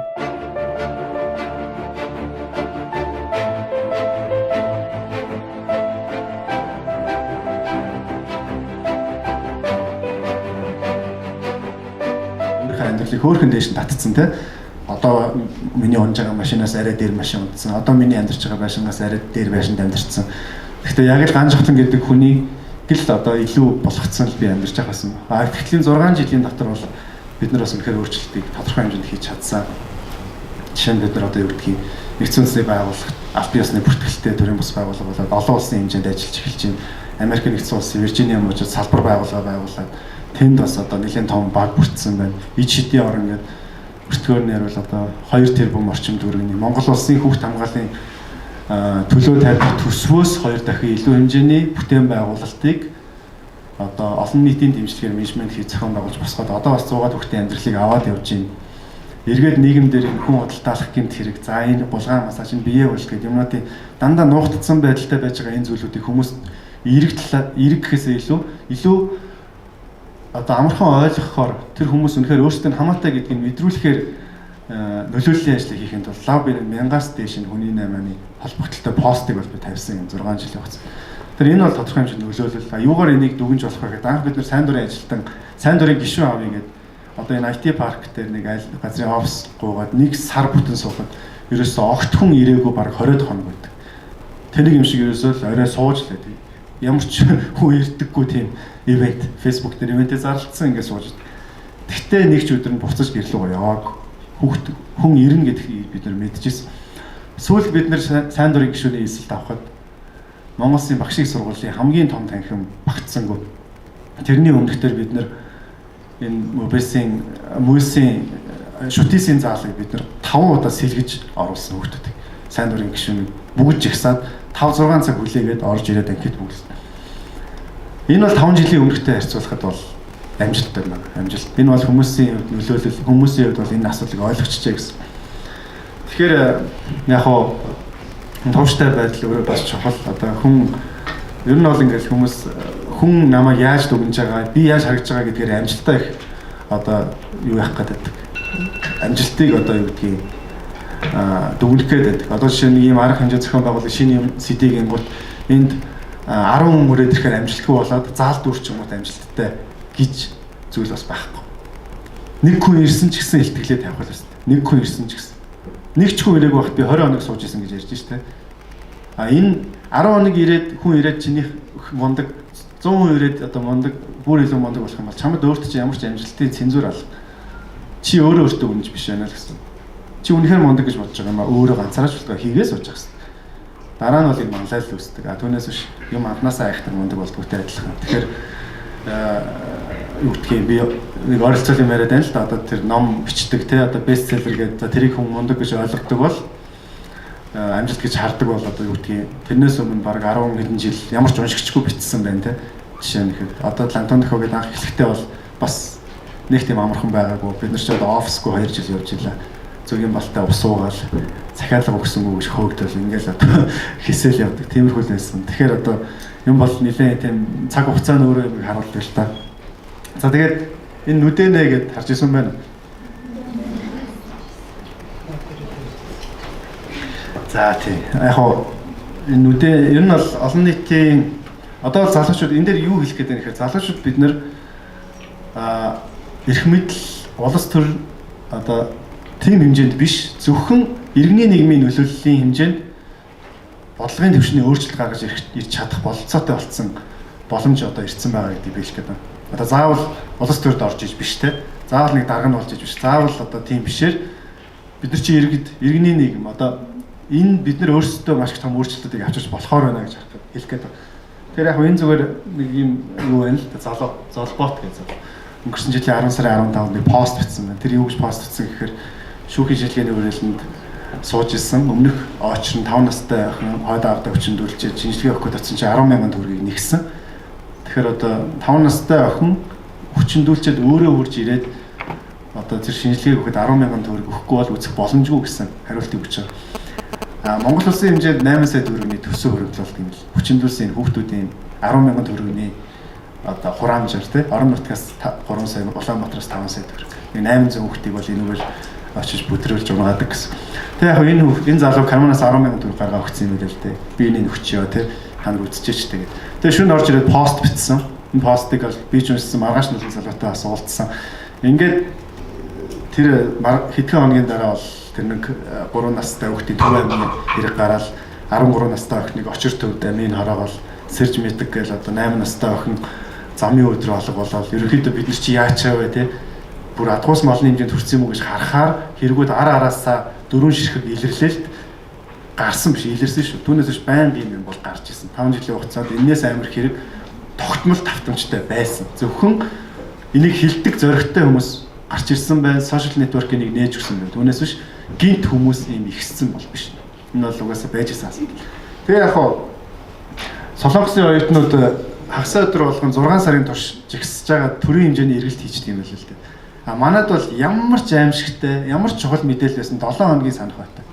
Амьдралыг хөөрхөн дээш нь татцсан те. Одоо миний унж байгаа машинаас арай дээр машин унтсан. Одоо миний амьдарч байгаа байшингаас арай дээр байшинд амьдарчсан. Гэхдээ яг л ган жохлон гэдэг хүний гэл одоо илүү болгоцсон л би амьдарч байгаа байсан. А тэгтлийн 6 жилийн дотор бол бид нар бас үнэхээр өөрчлөлтийг тодорхой хэмжээнд хийж чадсан. Жишээ нь бид нар одоо юу гэдгийг нэгдсэн үндэсний байгууллагт аль бие усны бүртгэлтэй төрийн бус байгууллага болоод олон улсын хэмжээнд ажиллаж эхэлж байна. Америк нэгдсэн улсын Виржиниа мужид салбар байгууллага байгуулад тэнд бас одоо нэлээд том баг бүрдсэн байна. Ич хэдийн орон ингээд өртгөөр нь ярил одоо 2 тэрбум орчим төгрөгийн Монгол улсын хүүхд хамгааллын төлөө тавих төсвөөс 2 дахин илүү хэмжээний бүтээн байгуулалтыг одоо олон нийтийн дэмжлэгээр менежмент хийж зохион байгуулж босгоод одоо бас 100 хүүхдийн амьдралыг аваад явж байна. Эргээд нийгэм дээр энэ хүн худалдаалах гэмт хэрэг, за энэ булгаан масаж, энэ бие уул гэдэг юмнуудын дандаа нуугдсан байдалтай байж байгаа энэ зүйлүүдийг хүмүүс эерэг талаа эерэг гэхээсээ илүү одоо амархан ойлгохоор тэр хүмүүс үнэхээр өөрсдөө нь хамаатай гэдгийг мэдрүүлэхээр нөлөөллийн ажлыг хийхэд бол лав би 1000-аас дээш энэ хүний 8-ны холбогдлолтой постыг бол би тавьсан юм 6 жилийн хугацаанд. Тэр энэ бол тодорхой хэмжээнд нөлөөлөл. Юугаар энийг дүгнж болох вэ гэхэд анх бид нар сайн дурын ажилтан, сайн дурын гишүүн авъя гэдэг одоо энэ IT парк дээр нэг айл газрын офис гуугаад нэг сар бүтэн суухад ерөөсөө огт хүн ирээгүй бараг 20 хоног байдаг. Тэнийг юм шиг ерөөсөө л орой сууж л байдаг. Ямар ч хүн ирдэггүй тийм ивент Facebook дээр ивентээ зарлцсан ингээд сууж. Тэгтээ нэг ч өдөр нь буцаж гэрлүүгээ яваагүй. Хүүхд хүн ирнэ гэдгийг бид нар мэдчихсэн. Сүүлд бид нар сайн дурын гишүүний эсэлт авахад Монгол Улсын багш их сургуулийн хамгийн том танхим багтсангүй. Тэрний өмнөхдөр бид нар энэ Мобесийн Мөсийн Шүтисийн заалыг бид нар 5 удаа сэлгэж оруулсан хүүхдүүдийг. Сайн дурын гишүүнийг бүгд жагсаад 5 6 цаг хүлээгээд орж ирээд анкет бүглэсэн. Энэ бол 5 жилийн өмнөхтэй харьцуулахад бол амжилттай байна. Амжилт. Энэ бол хүмүүсийн хувьд нөлөөлөл, хүмүүсийн хувьд бол энэ асуудлыг ойлгочихжээ гэсэн. Тэгэхээр яг хуу тууштай байдал өөрөө бас чухал. Одоо хүн ер нь бол ингээл хүмүүс хүн намайг яаж дүгнэж байгаа, би яаж харагдж байгаа гэдгээр амжилттай их одоо юу яах гэдэг. Амжилтыг одоо юу гэдгийг дүгнэх гээд байдаг. Одоо жишээ нь нэг ийм арга хэмжээ зохион байгуулах шинэ юм сэдвийг ингууд энд 10 хүн хүрээд ирэхээр амжилтгүй болоод заал дүүрч юм уу амжилттай гэж зүйл бас байхгүй. Нэг хүн ирсэн ч гэсэн илтгэлээ тавих л ёстой. Нэг хүн ирсэн ч гэсэн. Нэг ч хүн ирээгүй байхад би 20 хоног сууж исэн гэж ярьж штэ. А энэ 10 хоног ирээд хүн ирээд чинийх мундаг 100 хүн ирээд одоо мундаг бүр илүү мундаг болох юм бол чамд өөрт чинь ямар ч амжилтын цензуур алга. Чи өөрөө өөртөө үнэнч биш байна л гэсэн. Чи үнэхээр мундаг гэж бодож байгаа юм а өөрөө ганцаараа ч болтгоо хийгээ сууж байгаа гэсэн. Дараа нь бол энэ манлайл үүсдэг. А түүнээс биш юм анханасаа айхтар мундаг болдгоотой адилхан. Тэгэхээр юу гэдгийг би нэг оролцоол юм яриад байна л да. Одоо тэр ном бичдэг те одоо бестселлер гэдэг за тэрийг хүн мундаг гэж ойлгодог бол амжилт гэж хардаг бол одоо юу гэдгийг тэрнээс өмнө баг 10 хэдэн жил ямар ч уншигчгүй бичсэн байна те. Жишээ нь ихэд одоо Лантон дохио гэдэг анх эхлэхдээ бол бас нэг тийм амархан байгаагүй. Бид нар ч одоо офисгүй 2 жил явж илаа. Зүгийн балтай ус уугаал захиалга өгсөнгүү гэж хөөгдөл ингээл одоо хисэл явдаг. Тиймэрхүү л байсан. Тэгэхээр одоо юм бол нэлээд тийм цаг хугацаа нь өөрөө юмыг харуулдаг л та. За тэгээд энэ нүдэнэ гэд харж исэн байна. За тий. Яг хоо энэ нүдэ ер нь бол олон нийтийн одоо бол залуучууд энэ дээр юу хэлэх гээд байна гэхээр залуучууд бид нэр эрх мэдэл улс төр одоо тийм хэмжээнд биш зөвхөн иргэний нийгмийн нөлөөллийн хэмжээнд бодлогын түвшний өөрчлөлт гаргаж ирж чадах бололцоотой болсон боломж одоо ирсэн байгаа гэдгийг би хэлэх гээд байна. Одоо заавал улс төрд орж иж биш те. Заавал нэг дарга нь болж иж биш. Заавал одоо тийм бишээр бид нар чи иргэд иргэний нийгэм одоо энэ бид нар өөрсдөө маш их том өөрчлөлтүүдийг авчирч болохоор байна гэж хэлэх гээд байна. Тэгэхээр яг энэ зүгээр нэг юм юу байна л да золбот гэж зол. Өнгөрсөн жилийн 10 сарын 15-нд нэг пост бичсэн байна. Тэр юу гэж пост бичсэн гэхээр шүүхийн шилгээний хүрээлэнд сууж исэн өмнөх очр нь 5 настай охин хойд аавдаа хүчиндүүлжээ шинжилгээ өгөх гээд очсон чинь 10 мянган төгрөгийг нэгсэн. Тэгэхээр одоо 5 настай охин хүчиндүүлчихэд өөрөө хурж ирээд одоо тэр шинжилгээг өгөхөд 10 мянган төгрөг өгөхгүй бол үзэх боломжгүй гэсэн хариултыг өгч байгаа. А Монгол улсын хэмжээнд 8 сая төгрөгийн төсөв хөрөнгөлөлт юм л. Хүчиндүүлсэн хүүхдүүдийн 10 мянган төгрөгийн одоо хураамжаар тий орон нутгаас 3 сая, Улаанбаатараас 5 сая төгрөг. Нэг 800 хүүхдийг бол энэгээр очиж бүтрүүлж унаадаг гэсэн. Тэгээ яг энэ залуу карманаас 10 мянган төгрөг гаргаа өгсөн юм л дээ. Би энийг өгчөө тий ханаг үзчихээч тэгээд. Тэгээ шөнө орж ирээд пост бичсэн. Энэ постыг бол би ч уншсан, маргааш нь залуутай бас уулзсан. Ингээд тэр хэдхэн хоногийн дараа бол тэр нэг 3 настай хүүхдийн төв аймгийн хэрэг гараад 13 настай охиныг очир төвд амийн хороогоол сэрж мэдэг гээл одоо 8 настай охин замын өдрөө алга болоод ерөнхийдөө бид нар чи яачаа вэ те бүр адгуус малны хэмжээнд хүрсэн юм уу гэж харахаар хэрэгүүд ар араасаа дөрвөн ширхэг илэрлэлт гарсан биш илэрсэн шүү. Түүнээс биш байнга юм бол гарч исэн. 5 жилийн хугацаанд энээс амар хэрэг тогтмол тавтамжтай байсан. Зөвхөн энийг хилдэг зоригтой хүмүүс гарч ирсэн байна. Сошиал нэтворкийг нэг нээж өгсөн байна. Түүнээс биш гинт хүмүүс ийм ихссэн бол биш. Энэ бол угаасаа байж исэн асуудал. Тэгээ яг хоо Солонгосын оюутнууд хагас өдөр болгон 6 сарын турш жигсэж байгаа төрийн хэмжээний эргэлт хийждэг юм байл л дээ. А манад бол ямар ч аимшигтай, ямар ч чухал мэдээлэл байсан 7 хоногийн санах байтай.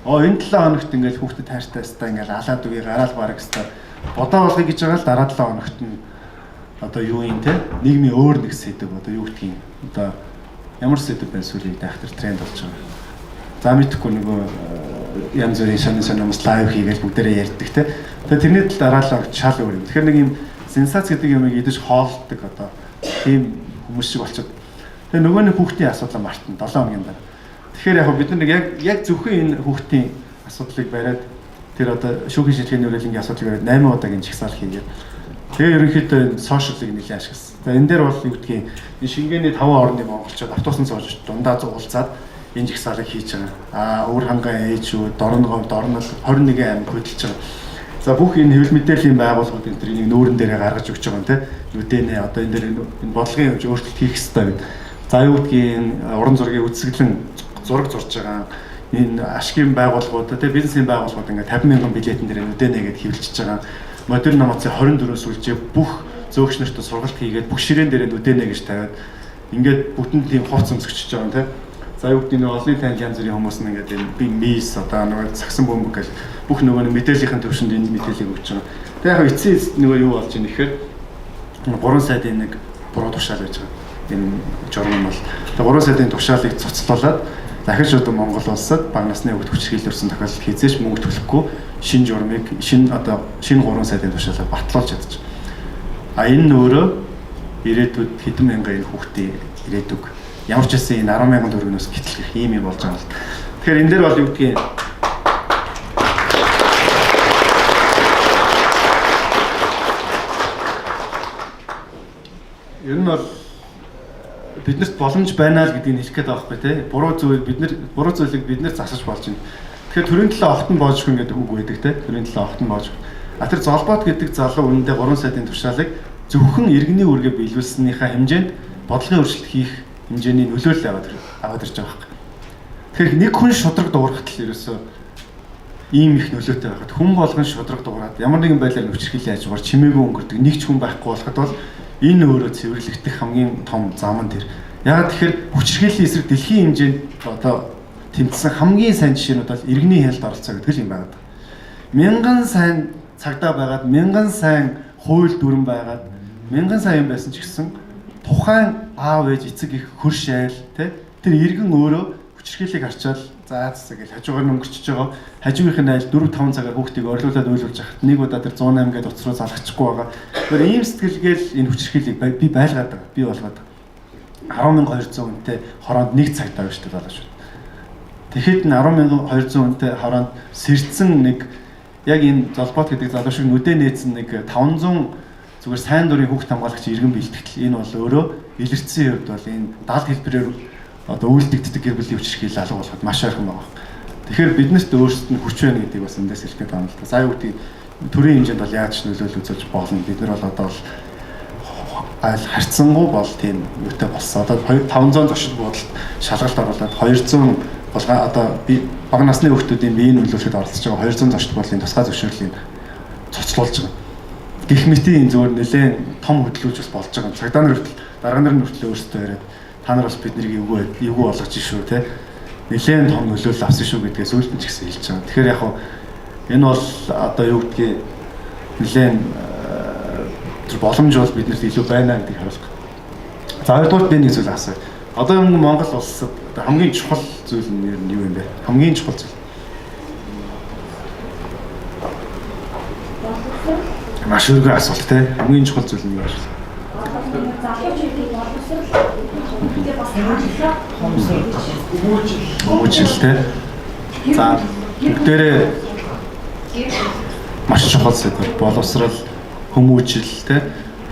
Оо энэ 7 хоногт ингээл хүүхдэд хайртай өстой ингээл алаад үгүй гараал бараг өстой бодоо болгоё гэж байгаа л дараа 7 хоногт нь одоо юу юм те нийгмийн өөр нэг сэдв одоо юу гэдгийг одоо ямар сэдв байна сүлийг дайхтар тренд болж байгаа. За мэдэхгүй нөгөө янз бүрийн сонин сонин хүмүүс лайв хийгээл бүгдээрээ ярьдаг те. Тэгээ тэрний тал дараа л шал өөр юм. Тэгэхээр нэг юм сенсац гэдэг юмыг идэж хоолдог одоо тийм хүмүүс шиг болчиход. Тэгээ нөгөө нэг хүүхдийн асуудлаа мартна 7 хоногийн дараа. Тэгэхээр яг бид нар яг зөвхөн энэ хүүхдийн асуудлыг бариад тэр одоо шүүхийн шилгээний хүрээлэнгийн асуудлыг бариад 8 удаагийн жагсаал хийгээд Тэгээ ерөнхийдөө энэ сошиалыг нэлээд ашигласан. За энэ дээр бол юу гэдгийг энэ Шингээний 5 орны монголчууд автобусан сууж дундаа уулзаад энэ жагсаалыг хийж байгаа. Аа өвөр хангай ээжүүд, Дорногов, Дорнол 21 аймаг хөдөлж байгаа. За бүх энэ хэвлэл мэдээллийн байгууллагууд энэ тэрийг нүүрэн дээрээ гаргаж өгч байгаа юм те. Нүдэнэ одоо энэ дээр энэ бодлогын хэмжээ өөрчлөлт хийх ёстой гэдэг. За юу гэдгийг уран зургийн үзэсгэлэн зураг зурж байгаа энэ ашигын байгууллагууд те бизнесийн байгууллагууд ингээд 50 мянган билетэн дээр нүдэнэ гэдээ хэвлэлж байгаа. Модерн номоцын 24 сүлжээ бүх зөөгч нарт сургалт хийгээд бүх ширээн дээрээ нүдэнэ гэж тавиад ингээд бүтэн тийм хувц өмсгөж байгаа юм те. За юу гэдэг нь олонний танил янз бүрийн хүмүүс нь ингээд энэ би мис одоо нөгөө сагсан бөмбөг гэл бүх нөгөө мэдээллийн төвшөнд энэ мэдээллийг өгч байгаа. Тэгээ яг эцсийн эцэст нөгөө юу болж ийн гэхээр 3 сайдын нэг буруу тушаал байж байгаа. Энэ журам нь бол тэгээ 3 сайдын тушаалыг цуцлуулад дахиж одоо Монгол улсад бага насны хүүхд хүчирхийлэл өрсөн тохиолдолд хизээч мөнгө төлөхгүй шинэ журмыг шинэ одоо шинэ 3 сайдын тушаалаар батлуулж чадчих. А энэ нь өөрөө ирээдүйд хэдэн мянган энэ хүүхдийн ирээдүг ямар ч байсан энэ 10 мянган төгрөгнөөс гэтлэх ийм юм болж байгаа л. Тэгэхээр энэ дээр бол юу гэдгийг ер нь бол биднэрт боломж байна л гэдгийг хэлэх гээд байгаа байхгүй тий. Буруу зүйл бид нар буруу зүйлийг бид нар засаж болж байна. Тэгэхээр төрийн төлөө огтон боожгүй гэдэг үг байдаг тий. Төрийн төлөө огтон боожгүй. А тэр Золбот гэдэг залуу үнэндээ 3 сайдын тушаалыг зөвхөн иргэний үүргээ биелүүлснийхаа хэмжээнд бодлогын өөрчлөлт хийх хэмжээний нөлөөлөл аваад ирж байгаа байхгүй. Тэгэхээр нэг хүн шудраг дуурахад л ерөөсөө ийм их нөлөөтэй байхад хүн болгон шудраг дуурайд ямар нэгэн байдлаар хүчирхийллийн хажуугаар чимээгүй өнгөрдөг нэг ч хүн байхгүй болоход бол энэ өөрөө цэвэрлэгдэх хамгийн том зам нь тэр. Яг тэгэхээр хүчирхийллийн эсрэг дэлхийн хэмжээнд одоо тэмцсэн хамгийн сайн жишээнүүд бол иргэний хяналт оролцоо гэдэг л юм байна. Мянган сайн цагдаа байгаад, мянган сайн хууль дүрэн байгаад, мянган сайн юм байсан ч гэсэн тухайн аав ээж эцэг их хөрш айл тэ тэр иргэн өөрөө хүчирхийллийг харчаал за зэ гэж хажуугаар нь өнгөрчөж байгаа. Хажуугийнх нь айл 4 5 цагаар хүүхдийг орлуулад уйлуулж хахад нэг удаа тэр 108 гээд утас руу залгачихгүй байгаа. Тэгэхээр ийм сэтгэлгээл энэ хүчирхийллийг би байлгаад байгаа. Би болгоод 10,200 хүнтэй хороонд нэг цагтаа байна шүү дээ болоо шүү. Тэгэхэд н 10,200 хүнтэй хороонд сэрдсэн нэг яг энэ Золбот гэдэг залуу шиг нүдэ нээсэн нэг 500 зүгээр сайн дурын хүүхд хамгаалагч иргэн бэлтгэл энэ бол өөрөө илэрсэн хувьд бол энэ далд хэлбэрээр одоо үйлдэгддэг гэр бүлийн хүчирхийлэл алга болоход маш ойрхон байгаа. Тэгэхээр биднэрт өөрсдөд нь хүч байна гэдгийг бас эндээс хэлэх гээд байна л да. За юу гэдгийг төрийн хэмжээнд бол яаж нөлөөлөл үзүүлж болно. Бид нар бол одоо бол айл харьцангуй бол тийм юутай болсон. Одоо 500 зочид буудалд шалгалт оруулаад 200 булгаа одоо би бага насны хүүхдүүдийн биеийн нөлөөлөлд оролцож байгаа 200 зочид буудлын тусгай зөвшөөрлийг цуцлуулж байгаа. Гэх мэтийн энэ зүгээр нэлээд том хөдөлгөөж бас болж байгаа. Цагдаа нар хүртэл дарга нар хүртэл өөрсдөө яриад та нар бас биднийг эвгүй болгож шүү те. Нэлээд том нөлөөлөл авсан шүү гэдгээ сүүлд нь ч гэсэн хэлж байгаа. Тэгэхээр яг хав энэ бол одоо юу гэдгийг нэлээд тэр боломж бол биднэрт илүү байна гэдгийг харуулах. За хоёрдугаар би нэг зүйл асууя. Одоо юм Монгол улсад хамгийн чухал зүйл нь юу юм бэ? Хамгийн чухал зүйл. Маш өргөн асуулт те. Хамгийн чухал зүйл нь юу вэ? Залуучуудын боловсрол тэгээ бас хүмүүжил те. За бүгдээрээ маш чухал сэдв. Боловсрол, хүмүүжил те.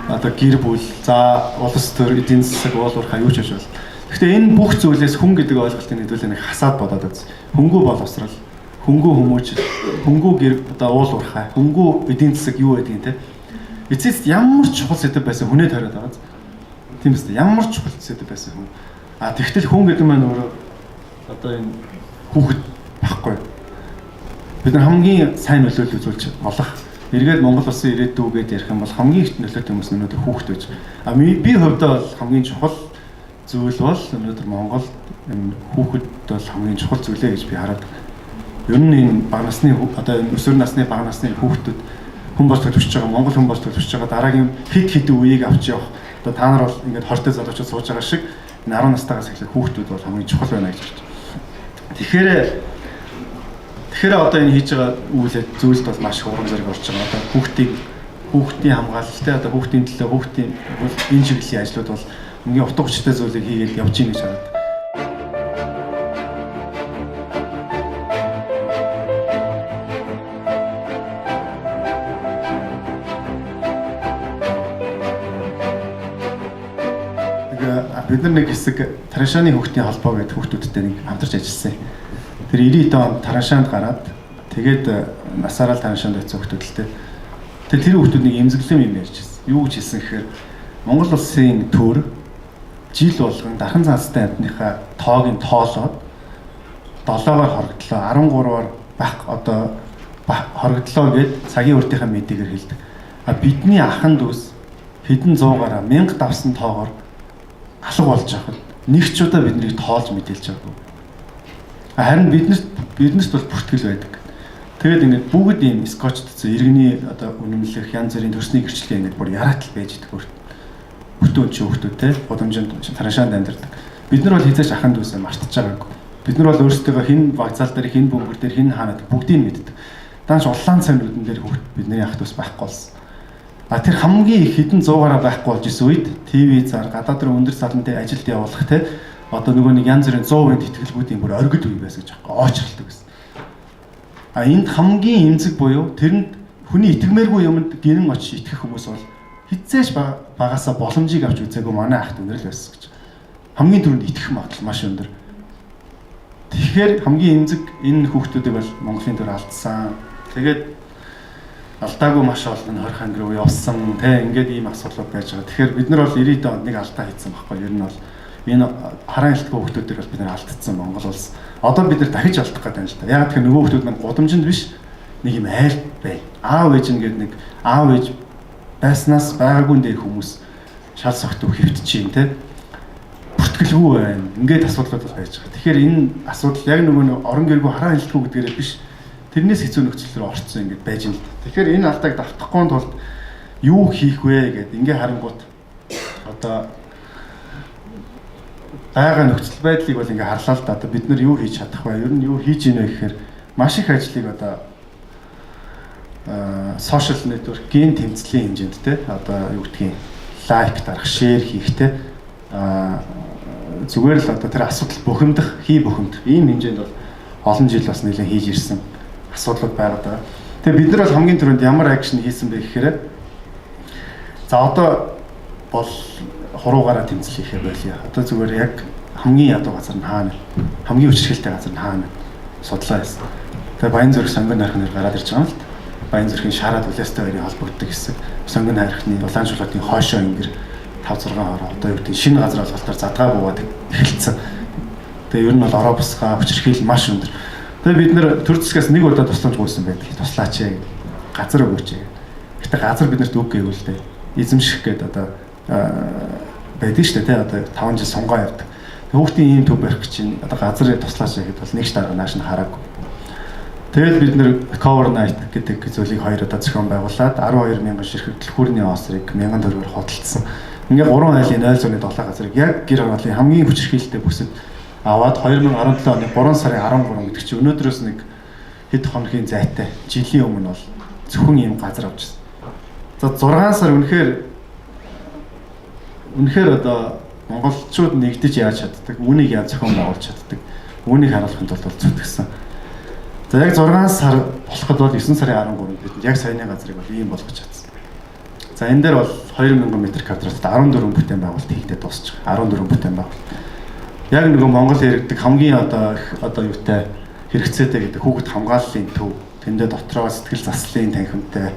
Одоо гэр бүл, за улс төр, эдийн засаг, уул уурхай юу ч байж болно. Гэхдээ энэ бүх зүйлээс хүн гэдэг ойлголтыг нэгдүүлээ нэг хасаад бодоод үз. Хөнгүү боловсрол, хөнгүү хүмүүжил, хөнгүү гэр одоо уул уурхай, хөнгүү эдийн засаг юу байдгийг те. Эцэст ямар чухал сэдв байсан хүнээ тариад байгаа. Тийм үстэй ямар чухал сэдв байсан хүн. А тэгтэл хүн гэдэг маань өөрөө одоо энэ хүүхэд байхгүй. Бид нар хамгийн сайн нөлөөлөл үзүүлж болох. Эргээд Монгол улсын ирээдүй гэдээ ярих юм бол хамгийн их нөлөөтэй хүмүүс нь өнөөдөр хүүхэд байж. А би хувьдаа бол хамгийн чухал зүйл бол өнөөдөр Монгол энэ хүүхэд бол хамгийн чухал зүйлээ гэж би хараад. Ер нь энэ бага насны одоо энэ өсвөр насны бага насны хүүхдүүд хүн болж төлөвшөж байгаа, Монгол хүн болж төлөвшөж байгаа дараагийн хэд хэдэн үеийг авч явах. Одоо та нар бол ингээд 20-т залуучууд сууж байгаа шиг энэ 10 настайгаас эхлэх хүүхдүүд бол хамгийн чухал байна гэж харж байна. Тэгэхээр одоо энэ хийж байгаа үйлээ зүйлд бол маш их урам зориг орж байгаа. Одоо хүүхдийн хамгаалалтай одоо хүүхдийн төлөө хүүхдийн энэ чиглэлийн ажлууд бол хамгийн утга учиртай зүйлийг хийгээд явж гин гэж хараад. бид нар нэг хэсэг Тараншааны хүүхдийн холбоо гэдэг хүүхдүүдтэй нэг хамтарч ажилласан. Тэр 90 он Тараншаанд гараад тэгээд насаараа Тараншаанд очсон хүүхдүүд л дээ. Тэр хүүхдүүд нэг эмзэглэм юм ярьж байсан. Юу гэж хэлсэн гэхээр Монгол улсын төр жил болгон дархан цаастай амьтныхаа тоог нь тоолоод 7-оор хорогдлоо, 13-оор бах одоо хорогдлоо гэд цагийн урдынхаа мэдээгээр хэлдэг. А бидний ахан дүүс хэдэн зуугаараа 1000 давсан тоогоор алга болж байхад нэг ч удаа биднийг тоолж мэдээлж байгаагүй. Харин биднэрт бол бүртгэл байдаг. Тэгээд ингээд бүгд ийм скотчдсон иргэний одоо үнэмлэх янз бүрийн төрсний гэрчлэгээ ингээд бүр яраатал байж идэг бүр. Бүтэн өнчийн хүүхдүүд те гудамжинд тараншаанд амьдардаг. Бид нар бол хизээч ахан дүүсээ мартаж байгаагүй. Бид нар бол өөрсдөө хэн вокзал дээр, хэн бөмбөр дээр, хэн хаана бүгдийг мэддэг. Данч улаан цайнуудын дээр хүүхд бидний ах дүүс байхгүй болсон. А тэр хамгийн их хэдэн зуугаараа байхгүй болж исэн үед ТV зар гадаад руу өндөр салантай ажилд явуулах те одоо нөгөө нэг янз бүрийн 100% итгэлгүүдийн бүр оргид үе байсан гэж аахгүй оочролдог гэсэн. А энд хамгийн эмзэг буюу тэрэнд хүний итгэмээргүй юмд гинэн очиж итгэх хүмүүс бол хизээш багасаа боломжийг авч үзээгүй манай ах дүүнэр л байсан гэж. Хамгийн түрүүнд итгэх магадлал маш өндөр. Тэгэхээр хамгийн эмзэг энэ хүүхдүүдийг бол Монголын төр алдсан. Тэгээд алдаагүй маш олон 20 ханг руу явсан те ингээд ийм асуудлууд байж байгаа. Тэгэхээр бид нар бол 90 онд нэг алдаа хийсэн байхгүй юу? Ер нь бол энэ хараан хэлтгүү хүүхдүүдийг бол бид нар алдсан Монгол улс. Одоо бид нар дахиж алдах гэдэг юм л да. Яг тэгэхээр нөгөө хүүхдүүд маань гудамжинд биш нэг юм айл бай. Аав ээж нь гээд нэг аав ээж байснаас байгаагүй дээр хүмүүс шал согтуу хэвтэж чинь те бүртгэлгүй байна. Ингээд асуудлууд бол байж байгаа. Тэгэхээр энэ асуудал яг нөгөө орон гэргүй хараан хэлтгүү гэдгээрээ биш тэрнээс хэцүү нөхцөл рүү орцсон ингээд байж юм л да. Тэгэхээр энэ алдааг давтахгүй тулд юу хийх вэ гэд ингээ харангуут одоо байгаа нөхцөл байдлыг бол ингээ харлаа л да. Одоо бид нар юу хийж чадах вэ? Ер нь юу хийж ийнэ гэхээр маш их ажлыг одоо social network-ийн тэмцлийн хэмжээнд те одоо юу гэдгийг лайк дарах, шеэр хийх те зүгээр л одоо тэр асуудал бухимдах, хий бухимдах ийм хэмжээнд бол олон жил бас нэлээд хийж ирсэн асуудлууд байгаад байгаа. Тэгээ бид нар бол хамгийн түрүүнд ямар акшн хийсэн бэ гэхээр за одоо бол хуруугаараа тэмцэл хийхээ болио. Одоо зүгээр яг хамгийн ядуу газар нь хаана вэ? Хамгийн хүчирхэлтэй газар нь хаана вэ? Судлаа хийсэн. Тэгээ Баян зүрх сонгон хайрхнаар гараад ирж байгаа юм л да. Баян зүрхийн шаараа түлээстэй хоёрын холбогддог хэсэг. Сонгон хайрхны улаан шулуутын хойшоо ингэр 5 6 хороо одоо юу гэдэг шинэ газар олголтоор задгаа буугаад эхэлсэн. Тэгээ ер нь бол ороо бусгаа хүчирхийл маш өндөр. Тэгээ бид нэр төр засгаас нэг удаа тусламж гуйсан байдаг. Туслаач ээ. Газар өгөөч ээ. Гэтэ газар биднэрт үг гэвэл дээ. Эзэмших гээд одоо байдаг шүү дээ тий одоо 5 жил сунгаа явдаг. Хүүхдийн ийм төв барих гэж чинь одоо газар туслаач гэхэд бол нэг ч дарга нааш нь хараагүй. Тэгэл бид нэр Cover Night гэдэг зүйлийг хоёр удаа зохион байгуулад 12 мянган ширхэг түлхүүрний оосрыг 1000 төгрөгөөр худалдсан. Ингээ 3 айлын 0.7 газрыг яг гэр ороолын хамгийн хүчирхийлэлтэй бүсэд аваад 2017 оны 3 сарын 13 гэдэг чинь өнөөдрөөс нэг хэд хоногийн зайтай жилийн өмнө бол зөвхөн ийм газар авчихсан. За 6 сар үнэхээр одоо монголчууд нэгдэж яаж чаддаг, үүнийг яаж зохион байгуулж чаддаг, үүнийг харуулахын тулд бол зүтгэсэн. За яг 6 сар болоход бол 9 сарын 13-нд бид яг саяны газрыг бол ийм болгож чадсан. За энэ дээр бол 2000 м квадраттай 14 бүтээн байгуулалт хийгдээд дуусчих. 14 бүтээн байгуулалт. Яг нөгөө Монгол хэрэгдэг хамгийн одоо юутай хэрэгцээтэй гэдэг хүүхэд хамгааллын төв. Тэндээ дотроо сэтгэл заслын танхимтай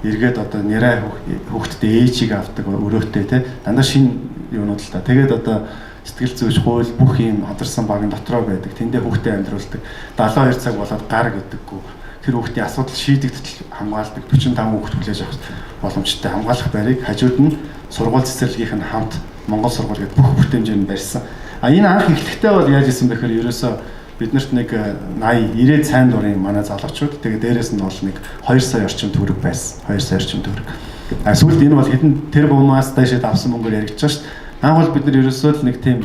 эргээд одоо нэрэ хүүхдэд ээжийг авдаг өрөөтэй те дандаа шинэ юунууд л та. Тэгээд одоо сэтгэл зүйч хууль бүх юм хамтарсан багын дотроо байдаг. Тэндээ хүүхдээ амьдруулдаг. 72 цаг болоод гар гэдэггүй. Тэр хүүхдийн асуудал шийдэгдэл хамгаалдаг 45 хүүхд хүлээж авах боломжтой хамгаалах байрыг хажууд нь сургууль цэцэрлэгийнх нь хамт Монгол сургууль гэдэг бүх бүтээмжээр нь барьсан. А энэ анх эхлэхдээ бол яаж исэн бэ гэхээр ерөөсөө биднэрт нэг 80 90 сайн дурын манай залуучууд тэгээ дээрэс нь бол нэг 2 сая орчим төгрөг байсан. 2 сая орчим төгрөг. А сүүлд энэ бол хэдэн тэр бумаас дайшид авсан мөнгөөр яригдж байгаа шүү дээ. Анх бол бид нар ерөөсөө л нэг тийм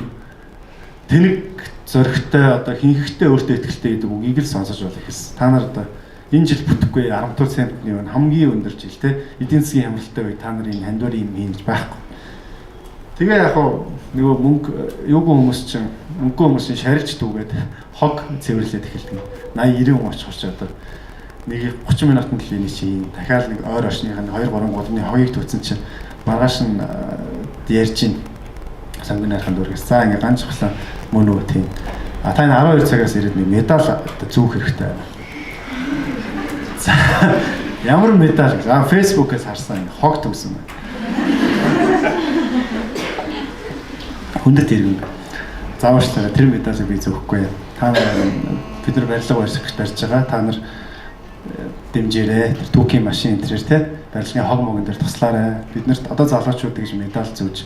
тэнэг зоригтой одоо хинхэгтэй өөртөө ихтэй гэдэг үгийг л сонсож бол эхэлсэн. Та нар одоо энэ жил бүтэхгүй 10 дугаар центний юу хамгийн өндөр жил те эдийн засгийн хямралтай үе та нар энэ хандвар юм хийж байхгүй. Тэгээ яг хуу нөгөө мөнгө юугүй хүмүүс чинь мөнгөгүй хүмүүс чинь шарилж дүүгээд хог цэвэрлээд эхэлдэг. 80 90 хүн очихор ч одоо нэг 30 минутанд л энийг чинь дахиад нэг ойр орчных нь 2 3 гудамны хогийг түүцэн чинь маргааш нь ярьж гин Сонгон найрхан дүүргээс. За ингээ ганц чухлаа мөн үү тийм. А та энэ 12 цагаас ирээд нэг медаль зүүх хэрэгтэй байна. За ямар медаль гэж. А Facebook-ээс харсан ингээ хог төгсөн байна. Хүндэт иргэн. Зааварчлаарай тэр медалийг би зөөхгүй. Та нар бид нар барилга барьж барьж байгаа. Та нар дэмжээрэй. Тэр түүхийн машин энэ төр те барилгын хог могон дээр туслаарай. Бид нарт одоо залуучууд гэж медаль зүүж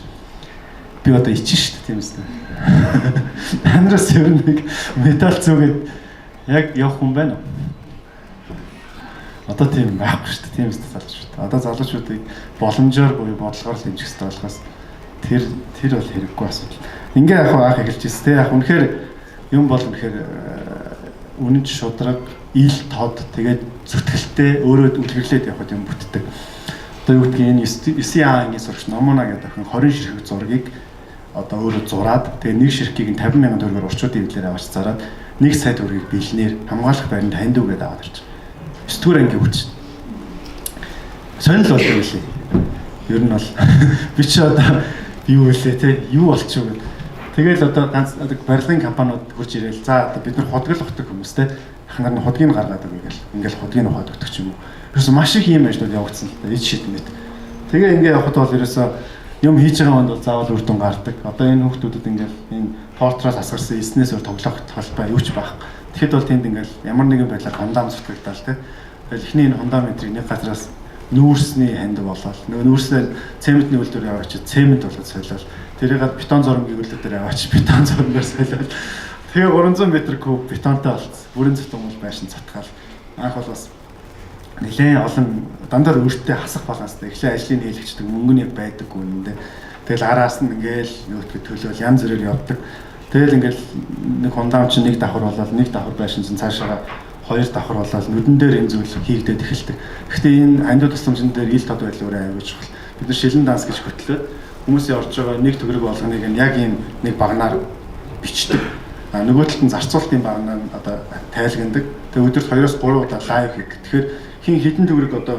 би одоо ичин шүү дээ тийм үстэй. Та нараас ер нь нэг медаль зүүгээд яг явах хүн байна уу? Одоо тийм байхгүй шүү дээ. Тийм үстэй залуучууд. Одоо залуучуудыг боломжоор буюу бодлогоор л дэмжих хэрэгтэй болохоос тэр бол хэрэггүй асуудал. Ингээ яг анх эхэлж ирсэн те. Яг үнэхээр юм бол үнэхээр үнэнч шудраг, ил тод тэгээд зүтгэлтэй өөрөө үлгэрлээд явхад юм бүтдэг. Одоо юу гэдгийг энэ 9 ангийн сурагч Номуна гэдэг охин 20 ширхэг зургийг одоо өөрөө зураад тэгээд нэг ширхгийг нь 50 мянган төгрөгөөр урчуудын хэвлэлээр авч зараад 1 сая төгрөгийг бэлнээр хамгаалах байранд хандив гэдээ аваад ирж. 9 дугаар ангийн хүч. Сонирхол болдог үлээ. Ер нь бол би чи одоо юу үлээ те юу болчих вэ гэд. Тэгэл одоо ганц барилгын компаниуд хурж ирээл за одоо бид нар худгал ухдаг хүмүүс те ах нар нь худгийг гаргаад өгье гэл ингээл худгийг ухаад өгдөг ч юм уу. Ерөөсө маш их ийм ажлууд явагдсан л та ич шид мэт. Тэгээ ингээ явхад бол ерөөсө юм хийж байгаа хүнд бол заавал үр дүн гардаг. Одоо энэ хүүхдүүдэд ингээл энэ портраал асгарсан эснээс өөр тоглох талбай юу ч байхгүй. Тэгэхэд бол тэнд ингээл ямар нэгэн байдлаар фундамент зүтгэгдаал те. Тэгэл эхний энэ фундаментыг нэг газраас нүүрсний ханд болоод нөгөө нүүрсээр цементний үйлдвэр яваач цемент болоод солиол. Тэрийг бетон зурм гэгүүлэг дээр яваач бетон зурмаар солиол. Тэгээ 300 метр куб бетонтой болцсон. Бүрэн зүтэн бол байшин цатгаал. Анх бол бас нэлээд олон дандаа өөртөө хасах баланстай. Эхлээ ажлын нийлэгчдэг мөнгө нь байдаггүй үнэндээ. Тэгэл араас нь ингээл нөөтгө төлөөл янз бүрээр явдаг. Тэгэл ингээл нэг фундамент чинь нэг давхар болоод нэг давхар байшин чинь цаашаа хоёр давхар болоод нүдэн дээр энэ зүйл хийгдээд эхэлдэг. Гэхдээ энэ андуу тусламжин дээр ил тод байдал өөрөө аягүй чухал. Бид нар шилэн данс гэж хөтлөөд хүмүүсийн орж байгаа нэг төгрөг болгоныг нь яг ийм нэг багнаар бичдэг. А нөгөө талд нь зарцуулалтын багнаа нь одоо тайлгнадаг. Тэгээ өдөрт 2-3 удаа лайв хийдэг. Тэгэхээр хин хэдэн төгрөг одоо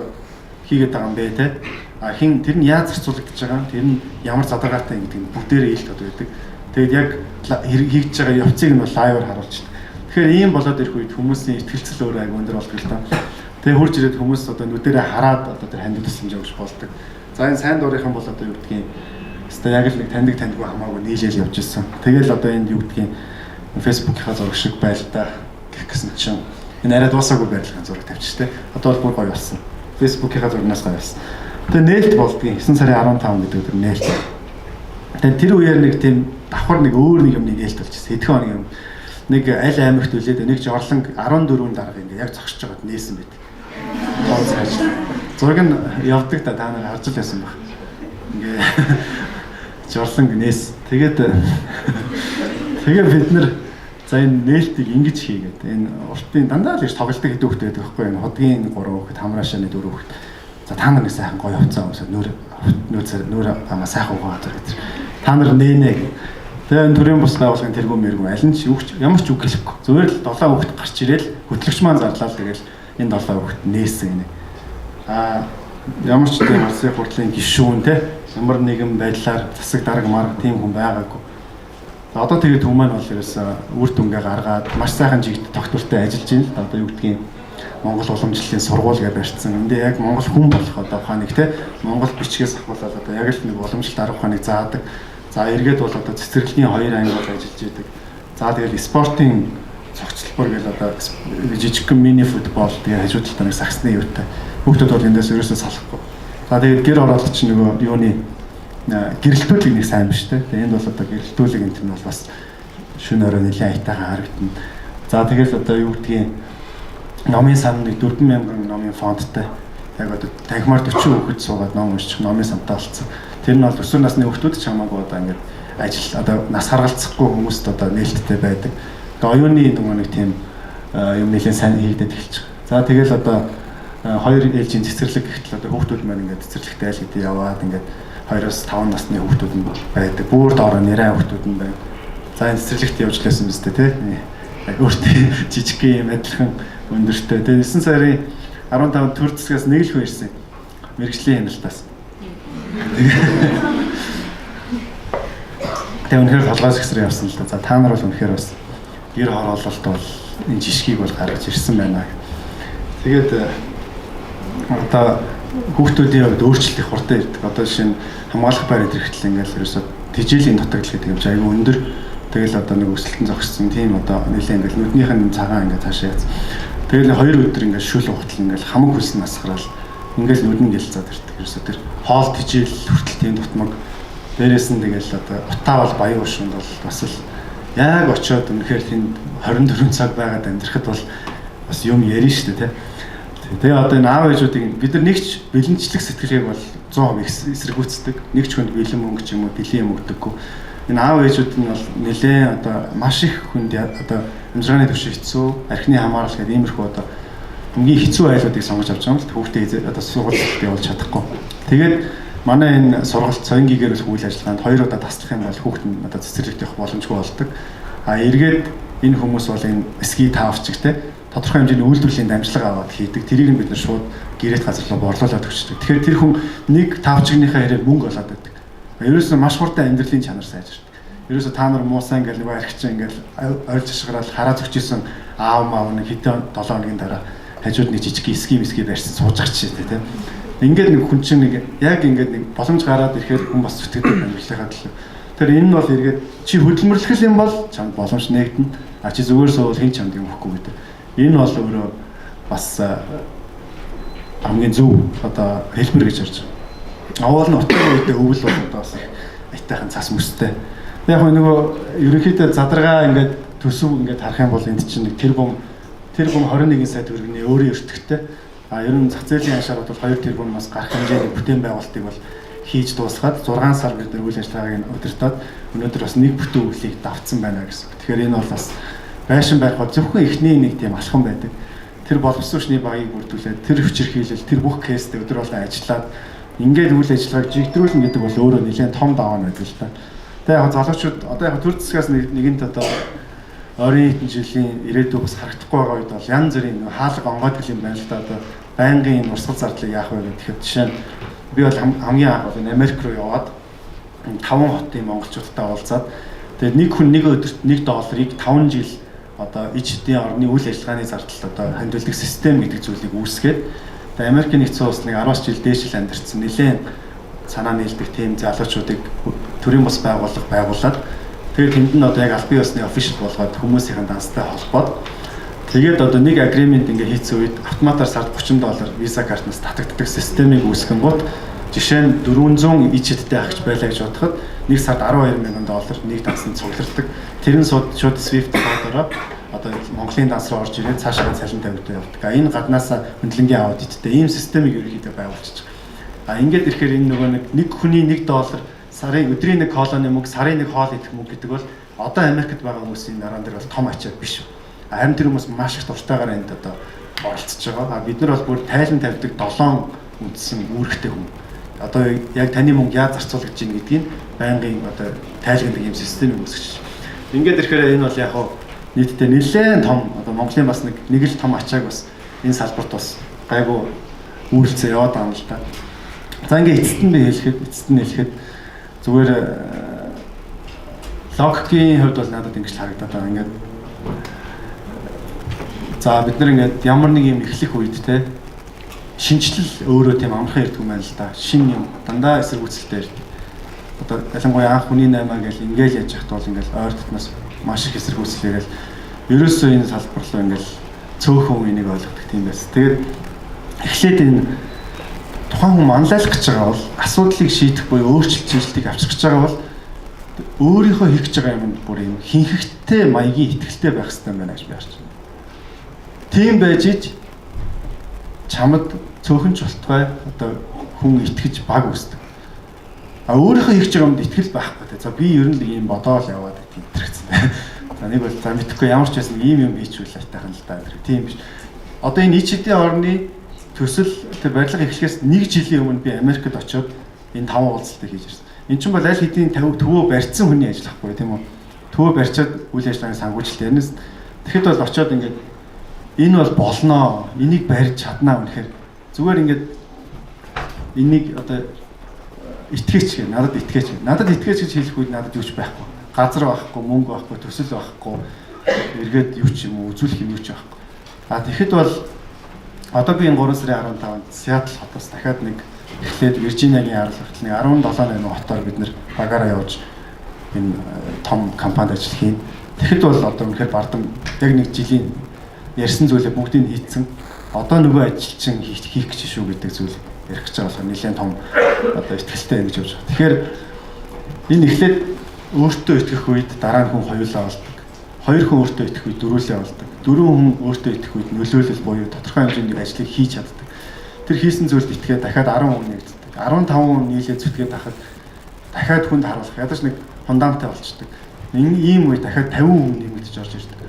хийгээд байгаа юм бэ те? А хин тэр нь яаж зарцуулагдаж байгаа юм? Тэр нь ямар задаргаатай гэдэг нь бүгдээрээ ил тод байдаг. Тэгээд яг хийгдэж байгаа явцыг нь бол лайваар харуулчихдаг. Тэгэхээр ийм болоод ирэх үед хүмүүсийн итгэлцэл өөрөө аяг өндөр болдог л доо. Тэгээ хурж ирээд хүмүүс одоо нүдэрээ хараад одоо тэр хандив тусламж өгч болдог. За энэ сайн дурынхан бол одоо юу гэдгийг өстой яг л нэг таньдаг таньдгүй хамаагүй нийлээл явж ирсэн. Тэгэл одоо энд юу гэдгийг Facebook-ийнхаа зураг шиг байл та гэх гэсэн чинь энэ арай дуусаагүй байрлалын зураг тавьчих те. Одоо бол бүр гоё болсон. Facebook-ийнхаа зурнаас гоё болсон. Тэгээ нээлт болдгийн 9 сарын 15 гэдэг өдөр нээлт. Тэгээ тэр үеэр нэг тийм давхар нэг өөр нэг юмны нээлт болчихсон. Хэдхэн хоног юм нэг аль аймагт үлээд нэг жорлон 14 дарга ингээ яг зогсож байгаад нээсэн байт. Тоон цааш. Зураг нь явдаг та нар харж л байсан баг. Ингээ жорлон нээс. Тэгээд тэгээ бид нар за энэ нээлтийг ингэж хийгээд энэ уртын дандаа л их тоглолтог хэдэн хүүхэд байдаг байхгүй энэ худгийн 3 хүүхэд, хамраашааны 4 хүүхэд. За та нар нэг сайхан гоё хувцас өмсөд нүүр амаа сайхан угаагаад гэдэг. Та нар нээнэ гэх. Тэгээ энэ төрийн бус байгууллагын тэргүүн мэргүүн аль нь ч ямар ч үг хэлэхгүй. Зүгээр л 7 хүүхэд гарч ирээл хөтлөгч маань зарлаа тэгэл энэ 7 хүүхэд нээсэн гинэ. Аа ямар ч тийм улсын хурлын гишүүн те ямар нэгэн байдлаар засаг дарга марга тийм хүн байгаагүй. Одоо тэгээд хүмүүс маань бол ерөөсөө үр дүнгээ гаргаад маш сайхан жигт тогтвортой ажиллаж байна л да. Одоо юу гэдгийг Монгол уламжлалын сургууль гэж барьсан. Эндээ яг монгол хүн болох одоо ухааныг те Монгол бичгээс ахуулаад одоо яг л нэг уламжлалт арга ухааныг заадаг. За эргээд бол одоо цэцэрлэгийн 2 анги бол ажиллаж идэг. За тэгэл спортын цогцлбор гэл одоо жижигхэн мини футбол тэгээ хажуу талдаа нэг саксны юутай. Хүүхдүүд бол эндээс ерөөсөө салахгүй. За тэгээд гэр ороолч нөгөө юуны гэрэлтүүлэг нэг сайн биш те. Тэгээд энд бол одоо гэрэлтүүлэг энэ нь бол бас шөнө орой нэлээд аятайхан харагдана. За тэгэл одоо юу гэдгийг номын сан нэг 4000 номын фондтой. Яг одоо танхимаар 40 хүүхэд суугаад ном уншчих номын сантай болсон. Тэр нь бол өсвөр насны хүүхдүүд ч хамаагүй одоо ингээд ажил одоо нас харгалзахгүй хүмүүст одоо нээлттэй байдаг. Тэгээ оюуны нөгөө нэг тийм юм нэлээд сайн хийгдээд эхэлж байгаа. За тэгэл одоо хоёр ээлжийн цэцэрлэг гэхтэл одоо хүүхдүүд маань ингээд цэцэрлэгт айл хэдий яваад ингээд 2-5 насны хүүхдүүд нь байдаг. Бүр доороо нэрээ хүүхдүүд нь байна. За энэ цэцэрлэгт явж лээсэн биз дээ тий. Яг өөртөө жижиг юм адилхан өндөртэй. Тэгээ 9 сарын 15-нд төр засгаас нэг л хүн ирсэн. Мэргэжлийн хяналтаас. Тэгээ үнэхээр толгоос ихсрээ явсан л да. За та нар бол үнэхээр бас гэр хороололт бол энэ жишгийг бол гаргаж ирсэн байна. Тэгээд одоо хүүхдүүдийн хувьд өөрчлөлт их хурдан ирдэг. Одоо жишээ нь хамгаалах байр идэрэхтэл ингээл ерөөсөө тэжээлийн дутагдал гэдэг юм чи айгүй өндөр. Тэгэл одоо нэг өсөлтөн зогссон тийм одоо нэлээ ингээл нүднийх нь цагаан ингээд цаашаа яц. Тэгэл 2 өдөр ингээд шүл ухтал ингээл хамаг хөлс нь асгарал ингээл нүд нь гэлцаад ирдэг. Ерөөсөө тэр хоол тэжээл хүртэл тийм дутмаг. Дээрээс нь тэгэл одоо утаа бол баян уушинд бол бас л яг очиод үнэхээр тэнд 24 цаг байгаад амьдрахад бол бас юм ярина шүү дээ, тэ. Тэгээ одоо энэ аав ээжүүдийг бид нар нэгч бэлэнчлэх сэтгэлгээг бол 100% эсэргүүцдэг. Нэг ч хүнд бэлэн мөнгө ч юм уу бэлэн юм өгдөггүй. Энэ аав ээжүүд нь бол нэлээд одоо маш их хүнд одоо амжиргааны түвшин хэцүү, архины хамаарал гэдэг иймэрхүү одоо хамгийн хэцүү айлуудыг сонгож авч байгаа юм л хүүхдээ одоо сургуульд явуулж чадахгүй. Тэгээд манай энэ сургалт соён гигэрүүлэх үйл ажиллагаанд 2 удаа таслах юм бол хүүхэд нь одоо цэцэрлэгт явах боломжгүй болдог. А эргээд энэ хүмүүс бол энэ ски таавчиг те тодорхой хэмжээний үйлдвэрлэлийн дамжлага аваад хийдэг. Тэрийг нь бид нар шууд гэрээт газар руу борлуулад өгчдөг. Тэгэхээр тэр хүн нэг таавчигныхаа хэрээр мөнгө олоод байдаг. Ерөөсөө маш хурдан амьдралын чанар сайжирдаг. Ерөөсөө та нар муусан ингээл нөгөө архичин ингээл ойлж ашгараад хараа зөчижсэн аав маав нэг хэдэн 7 хоногийн дараа хажууд нэг жижиг ски миски барьсан сууж гарч шээ тийм. Ингээд нэг хүн чинь нэг яг ингээд нэг боломж гараад ирэхээр хүн бас зүтгэдэг амьдралынхаа төлөө. Тэр энэ нь бол эргээд чи хөдөлмөрлөх юм бол чамд боломж нээгдэнэ. А чи зүгээр суувал хэн чамд юм өгөхгүй гэдэг. Энэ бол өөрөө бас хамгийн зөв одоо хэлбэр гэж харж байгаа. Овоол нь утга үедээ өвөл бол одоо бас аятайхан цас мөстэй. Яг нөгөө ерөнхийдөө задаргаа ингээд төсөв ингээд харах юм бол энд чинь нэг тэрбум 21 сая төгрөгийн өөрийн өртөгтэй. А ер нь зах зээлийн хашаар бол 2 тэрбумаас гарах хэмжээний бүтээн байгуулалтыг бол хийж дуусгаад 6 сар бид нар үйл ажиллагааг нь удирдаад өнөөдөр бас нэг бүтэн өвлийг давтсан байна гэсэн. Тэгэхээр энэ бол бас байшин барих бол зөвхөн эхний нэг тийм алхам байдаг. Тэр боловсруучны багийг бүрдүүлээд тэр хүчирхийлэл тэр бүх кейстэй өдөр болгон ажиллаад ингээд үйл ажиллагааг жигдрүүлнэ гэдэг бол өөрөө нэлээд том даваа байдаг л та. Тэгээ яг залуучууд одоо яг төр засгаас нэгэнт одоо ойрын хэдэн жилийн ирээдүй бас харагдахгүй байгаа үед бол янз бүрийн хаалга онгойдол юм байна л да. Одоо байнгын урсгал зардлыг яах вэ гэхэд жишээ нь би бол хамгийн анх бол энэ Америк руу яваад 5 хотын монголчуудтай уулзаад тэгээд нэг хүн нэг өдөрт $1 5 жил одоо иж хэдийн орны үйл ажиллагааны зардалд одоо хандивладаг систем гэдэг зүйлийг үүсгээд тэгээд Америкийн нэгдсэн улс нэг 10 жил дээшил амьдарсан нэлээд санаа нийлдэг тийм залуучуудыг төрийн бус байгууллага байгуулад тэгээд тэнд нь одоо яг албан ёсны official болгоод хүмүүсийн данстай холбоод тэгээд одоо нэг agreement ингээ хийцэн үед автоматар сард $30 Visa картнаас татагддаг системийг үүсгэн гут жишээ нь 400 ич хэдтэй ахч байлаа гэж бодоход нэг сард $12,000 нэг дансанд цуглардаг. Тэр нь шууд SWIFT кодороо одоо Монголын данс руу орж ирээд цаашаа цалин тавигдаа явдаг. А энэ гаднаасаа хөндлөнгийн аудиттэй ийм системийг ерөнхийдөө байгуулчихж байгаа. А ингээд ирэхээр энэ нөгөө нэг хүний $1 сарын өдрийн нэг колоны мөнгө, сарын нэг хоол идэх мөнгө гэдэг бол одоо Америкт байгаа хүмүүсийн наран дээр бол том ачаа биш. Харин тэр хүмүүс маш их дуртайгаар энд одоо оролцож байгаа. А бид нар бол бүр тайлан тавьдаг 7 үндсэн үүрэгтэй хүн. Одоо яг таны мөнгө яаж зарцуулагдаж байна гэдгийг байнгын одоо тайлгнадаг юм системийг үүсгэж. Ингээд ирэхээр энэ бол яг хав нийтдээ нэлээд том одоо Монголын бас нэг л том ачааг бас энэ салбарт бас гайгүй үүрэлцээ яваад байгаа юм л да. За ингээд эцэст нь би хэлэхэд зүгээр логикийн хувьд бол надад ингэж харагдаад байгаа. Ингээд за бид нар ингээд ямар нэг юм эхлэх үед те шинжлэл өөрөө тийм амархан ирдэг юм байна л да. Шин юм дандаа эсэргүүцэлтэй ирдэг. Одоо ялангуяа анх хүний 8 гэл ингээл яаж яхад бол ингээл ойр дотноос маш их эсэргүүцлээгээл ерөөсөө энэ салбар руу ингээл цөөхөн хүн энийг ойлгодог тийм байсан. Тэгээд эхлээд энэ тухайн хүн манлайлах гэж байгаа бол асуудлыг шийдэх буюу өөрчлөлт шинжилтийг авчрах гэж байгаа бол өөрийнхөө хийх гэж байгаа юмд бүр юм хинхэгтэй маягийн итгэлтэй байх хэрэгтэй байна гэж би харж байна. Тийм байж ич чамд цөөхөн ч болтугай одоо хүн итгэж баг үүсдэг. А өөрийнхөө хийх гэж байгаа юмд итгэл байхгүй те. За би ер нь л ийм бодоол яваад тийм итгэцэн. За нэг бол за мэдэхгүй ямар ч байсан ийм юм хийчихвэл айтайхан л да гэх тийм биш. Одоо энэ ич хэдийн орны төсөл тэр барилга эхлэхээс нэг жилийн өмнө би Америкт очиод энэ 5 уулзалтыг хийж ирсэн. Эн чинь бол аль хэдийн төвөө барьцсан хүний ажил ахгүй тийм үү? Төвөө барьчаад үйл ажиллагааны санхүүжилт яринаас тэгэхэд бол очиод ингээд энэ бол болноо. Энийг барьж чаднаа үнэхээр. Зүгээр ингээд энийг одоо итгэеч гэх надад итгэеч. Надад итгэеч гэж хэлэх үед надад юу ч байхгүй. Газар байхгүй, мөнгө байхгүй, төсөл байхгүй, эргээд юу ч юм уу үзүүлэх юм юу ч байхгүй. А тэгэхэд бол одоо би энэ 3 сарын 15-нд Сиэтл хотоос дахиад нэг эхлээд Виржиниагийн арал хүртэл нэг 17 8 хотоор бид нэр багаараа явж энэ том компанид ажил хийн. Тэгэхэд бол одоо үнэхээр бардам яг нэг жилийн ярьсан зүйлээ бүгдийг хийцэн. Одоо нөгөө ажилчин хийх гэж шүү гэдэг зүйл ярих гэж байгаа болохоор нэлээд том одоо итгэлтэй юм гэж явж байгаа. Тэгэхээр энэ эхлээд өөртөө итгэх үед дараа нь хүн хоёулаа болдог. Хоёр хүн өөртөө итгэх үед дөрвөлээ болдог. Дөрвөн хүн өөртөө итгэх үед нөлөөлөл буюу тодорхой хэмжээний ажлыг хийж чаддаг. Тэр хийсэн зүйлд итгээд дахиад 10 хүн нэгддэг. 15 хүн нийлээ зүтгээд тахад дахиад хүнд харуулах. Ядаж нэг фундаменттай болчдөг. Ийм үе дахиад 50 хүн нэмэгдэж орж ирдэг.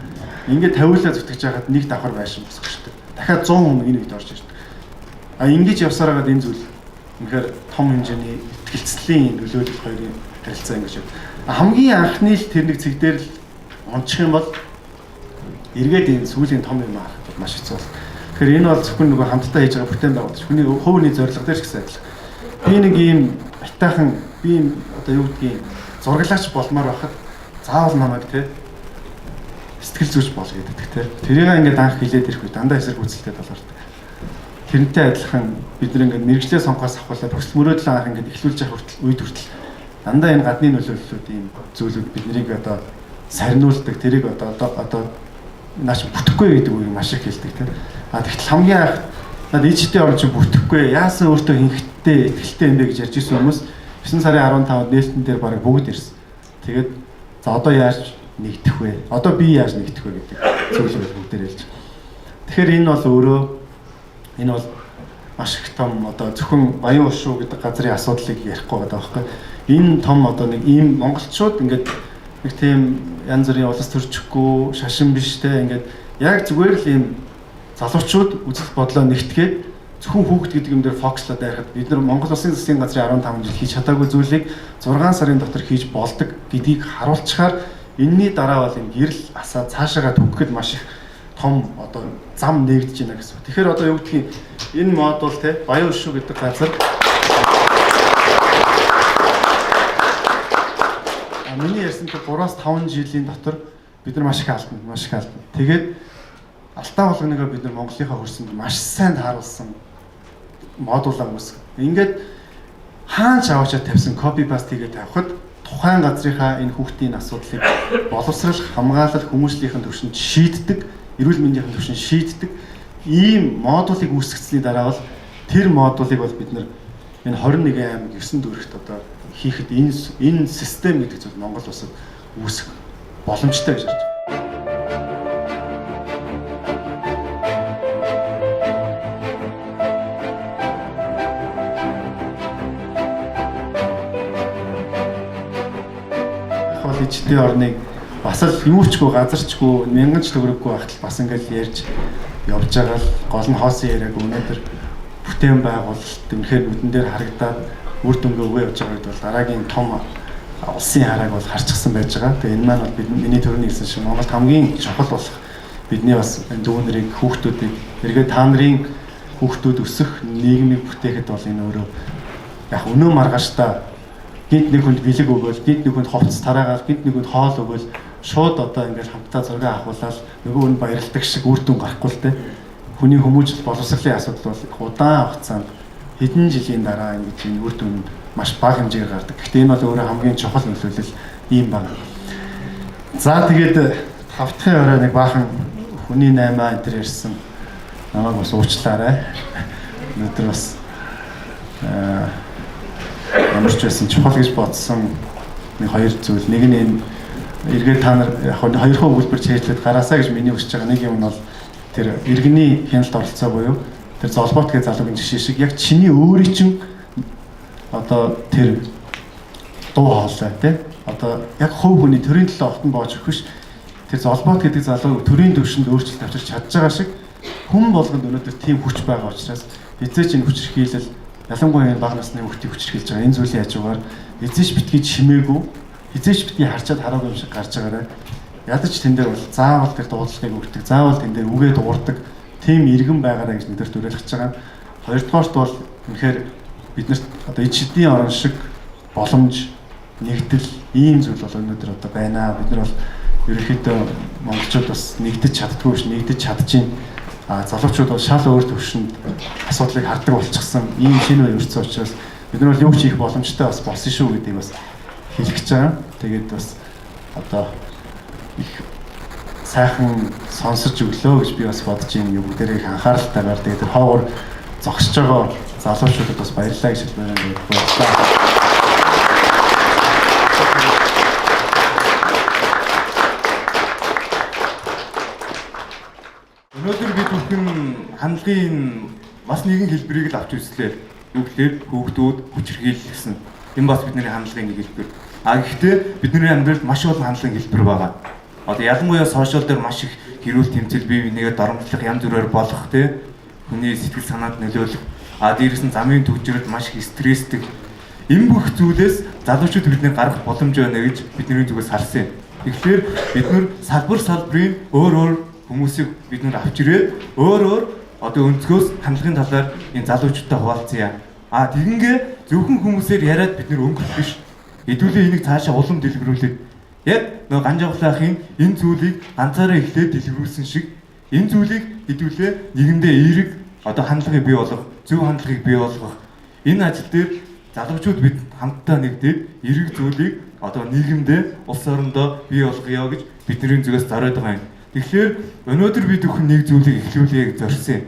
Ингээд 50-лаа зүтгэж байхад нэг давхар байшин босгочдөг. Дахиад 100 хүн энэ үед орж ирдэг. А ингэж явсаар байгаад энэ зүйл үнэхээр том хэмжээний итгэлцлийн нөлөөлөл хоёрын харилцаа ингэж явдаг. Хамгийн анхны л тэр нэг цэг дээр л унчих юм бол эргээд энэ сүүлийн том юм харахад маш хэцүү бол. Тэгэхээр энэ бол зөвхөн нөгөө хамтдаа хийж байгаа бүтээн байгуулалт. Хүний хувийн зорилго дээр ч гэсэн адилхан. Би нэг ийм айтайхан би ийм одоо юу гэдгийг зураглаач болмоор байхад заавал намайг те сэтгэл зүйч бол гэдэг те. Тэрийг ингээд анх хилээд ирэх үе дандаа эсэргүүцэлтэй талаардаг. Тэрнтэй адилхан бид нар ингээд мэрэгчлээ сонгохоос авахуулаад хүсэл мөрөөдлөө анх ингээд эхлүүлж явах хүртэл үед хүртэл дандаа энэ гадны нөлөөллүүд ийм зүйлүүд биднийг одоо сарниулдаг. Тэрийг одоо наач бүтэхгүй гэдэг үгийг маш их хэлдэг те. А тэгтэл хамгийн анх над ижтэй орон чинь бүтэхгүй яасан өөртөө хинхтэй итгэлтэй юм бэ гэж ярьж ирсэн хүмүүс 9 сарын 15-нд нээлтэн дээр бараг бүгд ирсэн. Тэгээд за одоо яаж нэгдэх вэ? Одоо би яаж нэгдэх вэ гэдэг зүйлийг бол бүгдээр хэлж. Тэгэхээр энэ бол өөрөө энэ бол маш их том одоо зөвхөн Баян улшуу гэдэг газрын асуудлыг ярихгүй байгаа байхгүй. Энэ том одоо нэг ийм монголчууд ингээд нэг тийм янз бүрийн улс төрчихгүй шашин биш те ингээд яг зүгээр л ийм залуучууд үзэл бодлоо нэгтгээд зөвхөн хүүхэд гэдэг юм дээр фокуслаад байхад бид нар Монгол Улсын засгийн газрын 15 жил хийж чадаагүй зүйлийг 6 сарын дотор хийж болдог гэдгийг харуулчихаар энэний дараа бол энэ гэрэл асаа цаашаагаа түгэхэд маш их том одоо зам нээгдэж байна гэсэн. Тэгэхээр одоо юу гэдгийг энэ модуль те Баян улшуу гэдэг газар миний ярьсан тэр 3-5 жилийн дотор бид нар маш их алдна, маш их алдна. Тэгээд алтан болгоныгоо бид нар Монголынхаа хөрсөнд маш сайн тааруулсан модулаа үүсгэн. Ингээд хаан ч аваачаад тавьсан копи паст хийгээд тавихад тухайн газрынхаа энэ хүүхдийн асуудлыг боловсрал, хамгаалал, хүмүүжлийнхэн түвшинд шийддэг, эрүүл мэндийн түвшинд шийддэг ийм модулыг үүсгэсний дараа бол тэр модулыг бол бид нар энэ 21 аймаг 9 дүүрэгт одоо хийхэд энэ систем гэдэг зүйл Монгол улсад үүсэх боломжтой гэж харж байна. Бол иждийн орныг бас л юу чгүй газарчгүй мянган ч төгрөггүй байхад бас ингээл ярьж явж байгаа л гол нь хоосон яриаг өнөөдөр бүтээн байгуулалт үнэхээр нүдэн дээр харагдаад үр дүнгээ өгөө явж байгаа үед бол дараагийн том улсын харааг бол харчихсан байж байгаа. Тэгээ энэ маань бол бид миний төрөний хэлсэн шиг Монголд хамгийн чухал болох бидний бас дүү нарыг хүүхдүүдийг эргээ та нарын хүүхдүүд өсөх нийгмийг бүтээхэд бол энэ өөрөө яг өнөө маргааштай гинт нэг хүнд бэлэг өгөөл, гинт нэг хүнд хувцас тараагаал, гинт нэг хүнд хоол өгөөл шууд одоо ингээл хамтдаа зураг авахулаад нөгөө хүн баярлдаг шиг үр дүн гарахгүй л те. Хүний хүмүүжил боловсролын асуудал бол удаан хугацаанд хэдэн жилийн дараа ингэж энэ үр дүнд маш бага хэмжээгээр гардаг. Гэхдээ энэ бол өөрөө хамгийн чухал нөлөөлөл ийм байна. За тэгээд тав дахьын орой нэг баахан хүний 8 энэ төр ярьсан. Намайг бас уучлаарай. Өнөөдөр бас ямар ч байсан чухал гэж бодсон нэг хоёр зүйл. Нэг нь энэ эргээд та нар яг хоёрхан өгүүлбэр чийжлээд гараасаа гэж миний хүсэж байгаа нэг юм нь бол тэр иргэний хяналт оролцоо буюу тэр золбоот гэж залуугийн жишээ шиг яг чиний өөрийн чинь одоо тэр дуу хоолой тий одоо яг хувь хүний төрийн төлөө огтон боож өгөх биш тэр золбоот гэдэг залуу төрийн төвшөнд өөрчлөлт авчирч чадж байгаа шиг хүн болгонд өнөөдөр тийм хүч байгаа учраас эзээч энэ хүчирхийлэл ялангуяа энэ бага насны хүүхдийг хүчирхийлж байгаа энэ зүйлийн хажуугаар эзээч битгий чимээгүй эзээч битгий харчаад хараагүй юм шиг гарч байгаарай. Ядаж тэн дээр бол заавал тэр дуудлагыг өгдөг, заавал тэн дээр үгээ дуурдаг тийм иргэн байгаарай гэж мэдэрт уриалгаж байгаа. Хоёрдугаарт бол үнэхээр биднэрт одоо ичдийн орон шиг боломж нэгдэл ийм зүйл бол өнөөдөр одоо байна. Бид нар бол ерөнхийдөө монголчууд бас нэгдэж чаддгүй ш, нэгдэж чадчихээн. А залуучууд бол шал өөр төвшөнд асуудлыг хардаг болчихсон ийм шинэ үе ирсэн учраас бид нар бол юу ч хийх боломжтой бас болсон шүү гэдгийг бас хэлэх гэж байгаа. Тэгээд бас одоо их сайхан сонсож өглөө гэж би бас бодож байна. Бүгдээрээ их анхааралтайгаар тэгээд тэр хоогоор зогсож байгаа залуучуудад бас баярлалаа гэж хэлмээр байна. Баярлалаа. Өнөөдөр бид бүхэн хандлагын бас нэгэн хэлбэрийг л авч үзлээ. Юу гэхээр хүүхдүүд хүчирхийлэл гэсэн. Энэ бас бидний хандлагын нэг хэлбэр. А гэхдээ бидний амьдралд маш олон хандлагын хэлбэр байгаа. Одоо ялангуяа сошиал дээр маш их хэрүүл тэмцэл, бие бинийгээ доромжлох, янз бүрээр болох, тий, хүний сэтгэл санаанд нөлөөлөх, а дээрээс нь замын түгжрэлд маш их стресстэй. Энэ бүх зүйлээс залуучууд бидний гарах боломж байна гэж бидний зүгээс харсан юм. Тэгэхээр бид нар салбар салбарын өөр өөр хүмүүсийг бид нар авч ирээд өөр өөр одоо өнцгөөс хандлагын талаар энэ залуучуудтай хуваалцъя. А тэгингээ зөвхөн хүмүүсээр яриад бид нар өнгөрөх биш. Хэдүүлээ энийг цаашаа улам дэлгэрүүлээд яг нөгөө Ганжавхлаахын энэ зүйлийг ганцаараа эхлээд дэлгэрүүлсэн шиг энэ зүйлийг хэдүүлээ нийгэмдээ эерэг одоо хандлагыг бий болгох, зөв хандлагыг бий болгох энэ ажил дээр залуучууд бид хамтдаа нэгдээд эерэг зүйлийг одоо нийгэмдээ, улс орондоо бий болгоё гэж бидний зүгээс зориод байгаа юм. Тэгэхээр өнөөдөр бид бүхэн нэг зүйлийг эхлүүлье гэж зорьсон юм.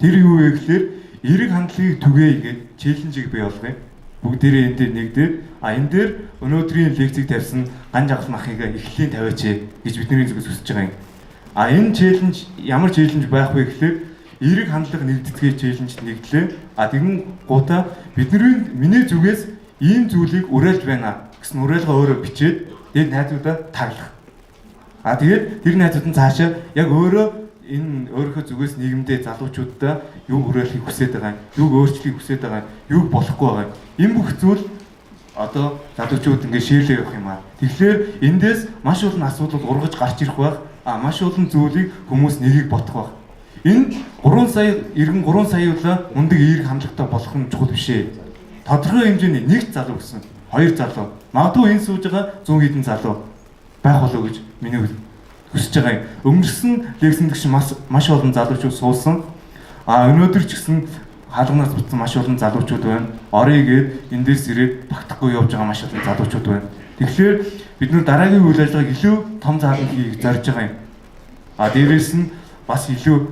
Тэр юу вэ гэхээр эерэг хандлагыг түгээе гэж челленжийг бий болгоё. Бүгдээрээ энэ дээр нэгдээд, а энэ дээр өнөөдрийн лекцийг тавьсан Ганжавхал махыг эхлэлийн тавиач гэж бидний зүгээс хүсэж байгаа юм. А энэ челленж ямар челленж байх вэ гэхээр эерэг хандлага нэгдэцгээе челленж нэгдлээ. А тэгэн гутаа бидний миний зүгээс ийм зүйлийг уриалж байна гэсэн уриалгаа өөрөө бичээд тэгээд найзуудаа таглах. А тэгээд тэр найзууд нь цаашаа яг өөрөө энэ өөрийнхөө зүгээс нийгэмдээ залуучуудаа юу уриалахыг хүсэж байгаа юм, юуг өөрчлөхийг хүсэж байгаа юм, юуг болохгүй байгаа юм. Энэ бүх зүйл одоо залуучууд ингээд шеэрлээ явах юм аа. Тэгэхээр эндээс маш олон асуудал ургаж гарч ирэх байх. А маш олон зүйлийг хүмүүс нэгийг бодох байх. Энэ 3 сая иргэн 3 сая мундаг эерэг хандлагатай болох нь чухал биш ээ. Тодорхой хэмжээний нэг залуу гэсэн, хоёр залуу, магадгүй энэ сууж байгаа 100 хэдэн залуу байх болов гэж миний хүсэж байгаа юм. Өнгөрсөн лекцэнд гişин маш олон залуучууд суусан. А өнөөдөр ч гэсэн хаалганаас бутсан маш олон залуучууд байна. Орё гээд эндээс ирээд багтахгүй явж байгаа маш олон залуучууд байна. Тэгэхээр бид нар дараагийн үйл ажиллагааг илүү том зааланд хийх зорж байгаа юм. А дээрээс нь бас илүү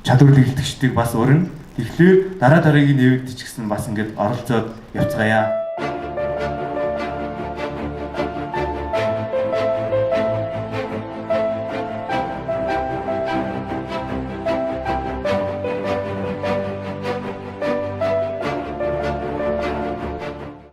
чадварлаг илтгэгчдийг бас урина. Тэгэхээр дараа дараагийн нэвэгдэж гисэн бас ингээд оролцоод явцгаая.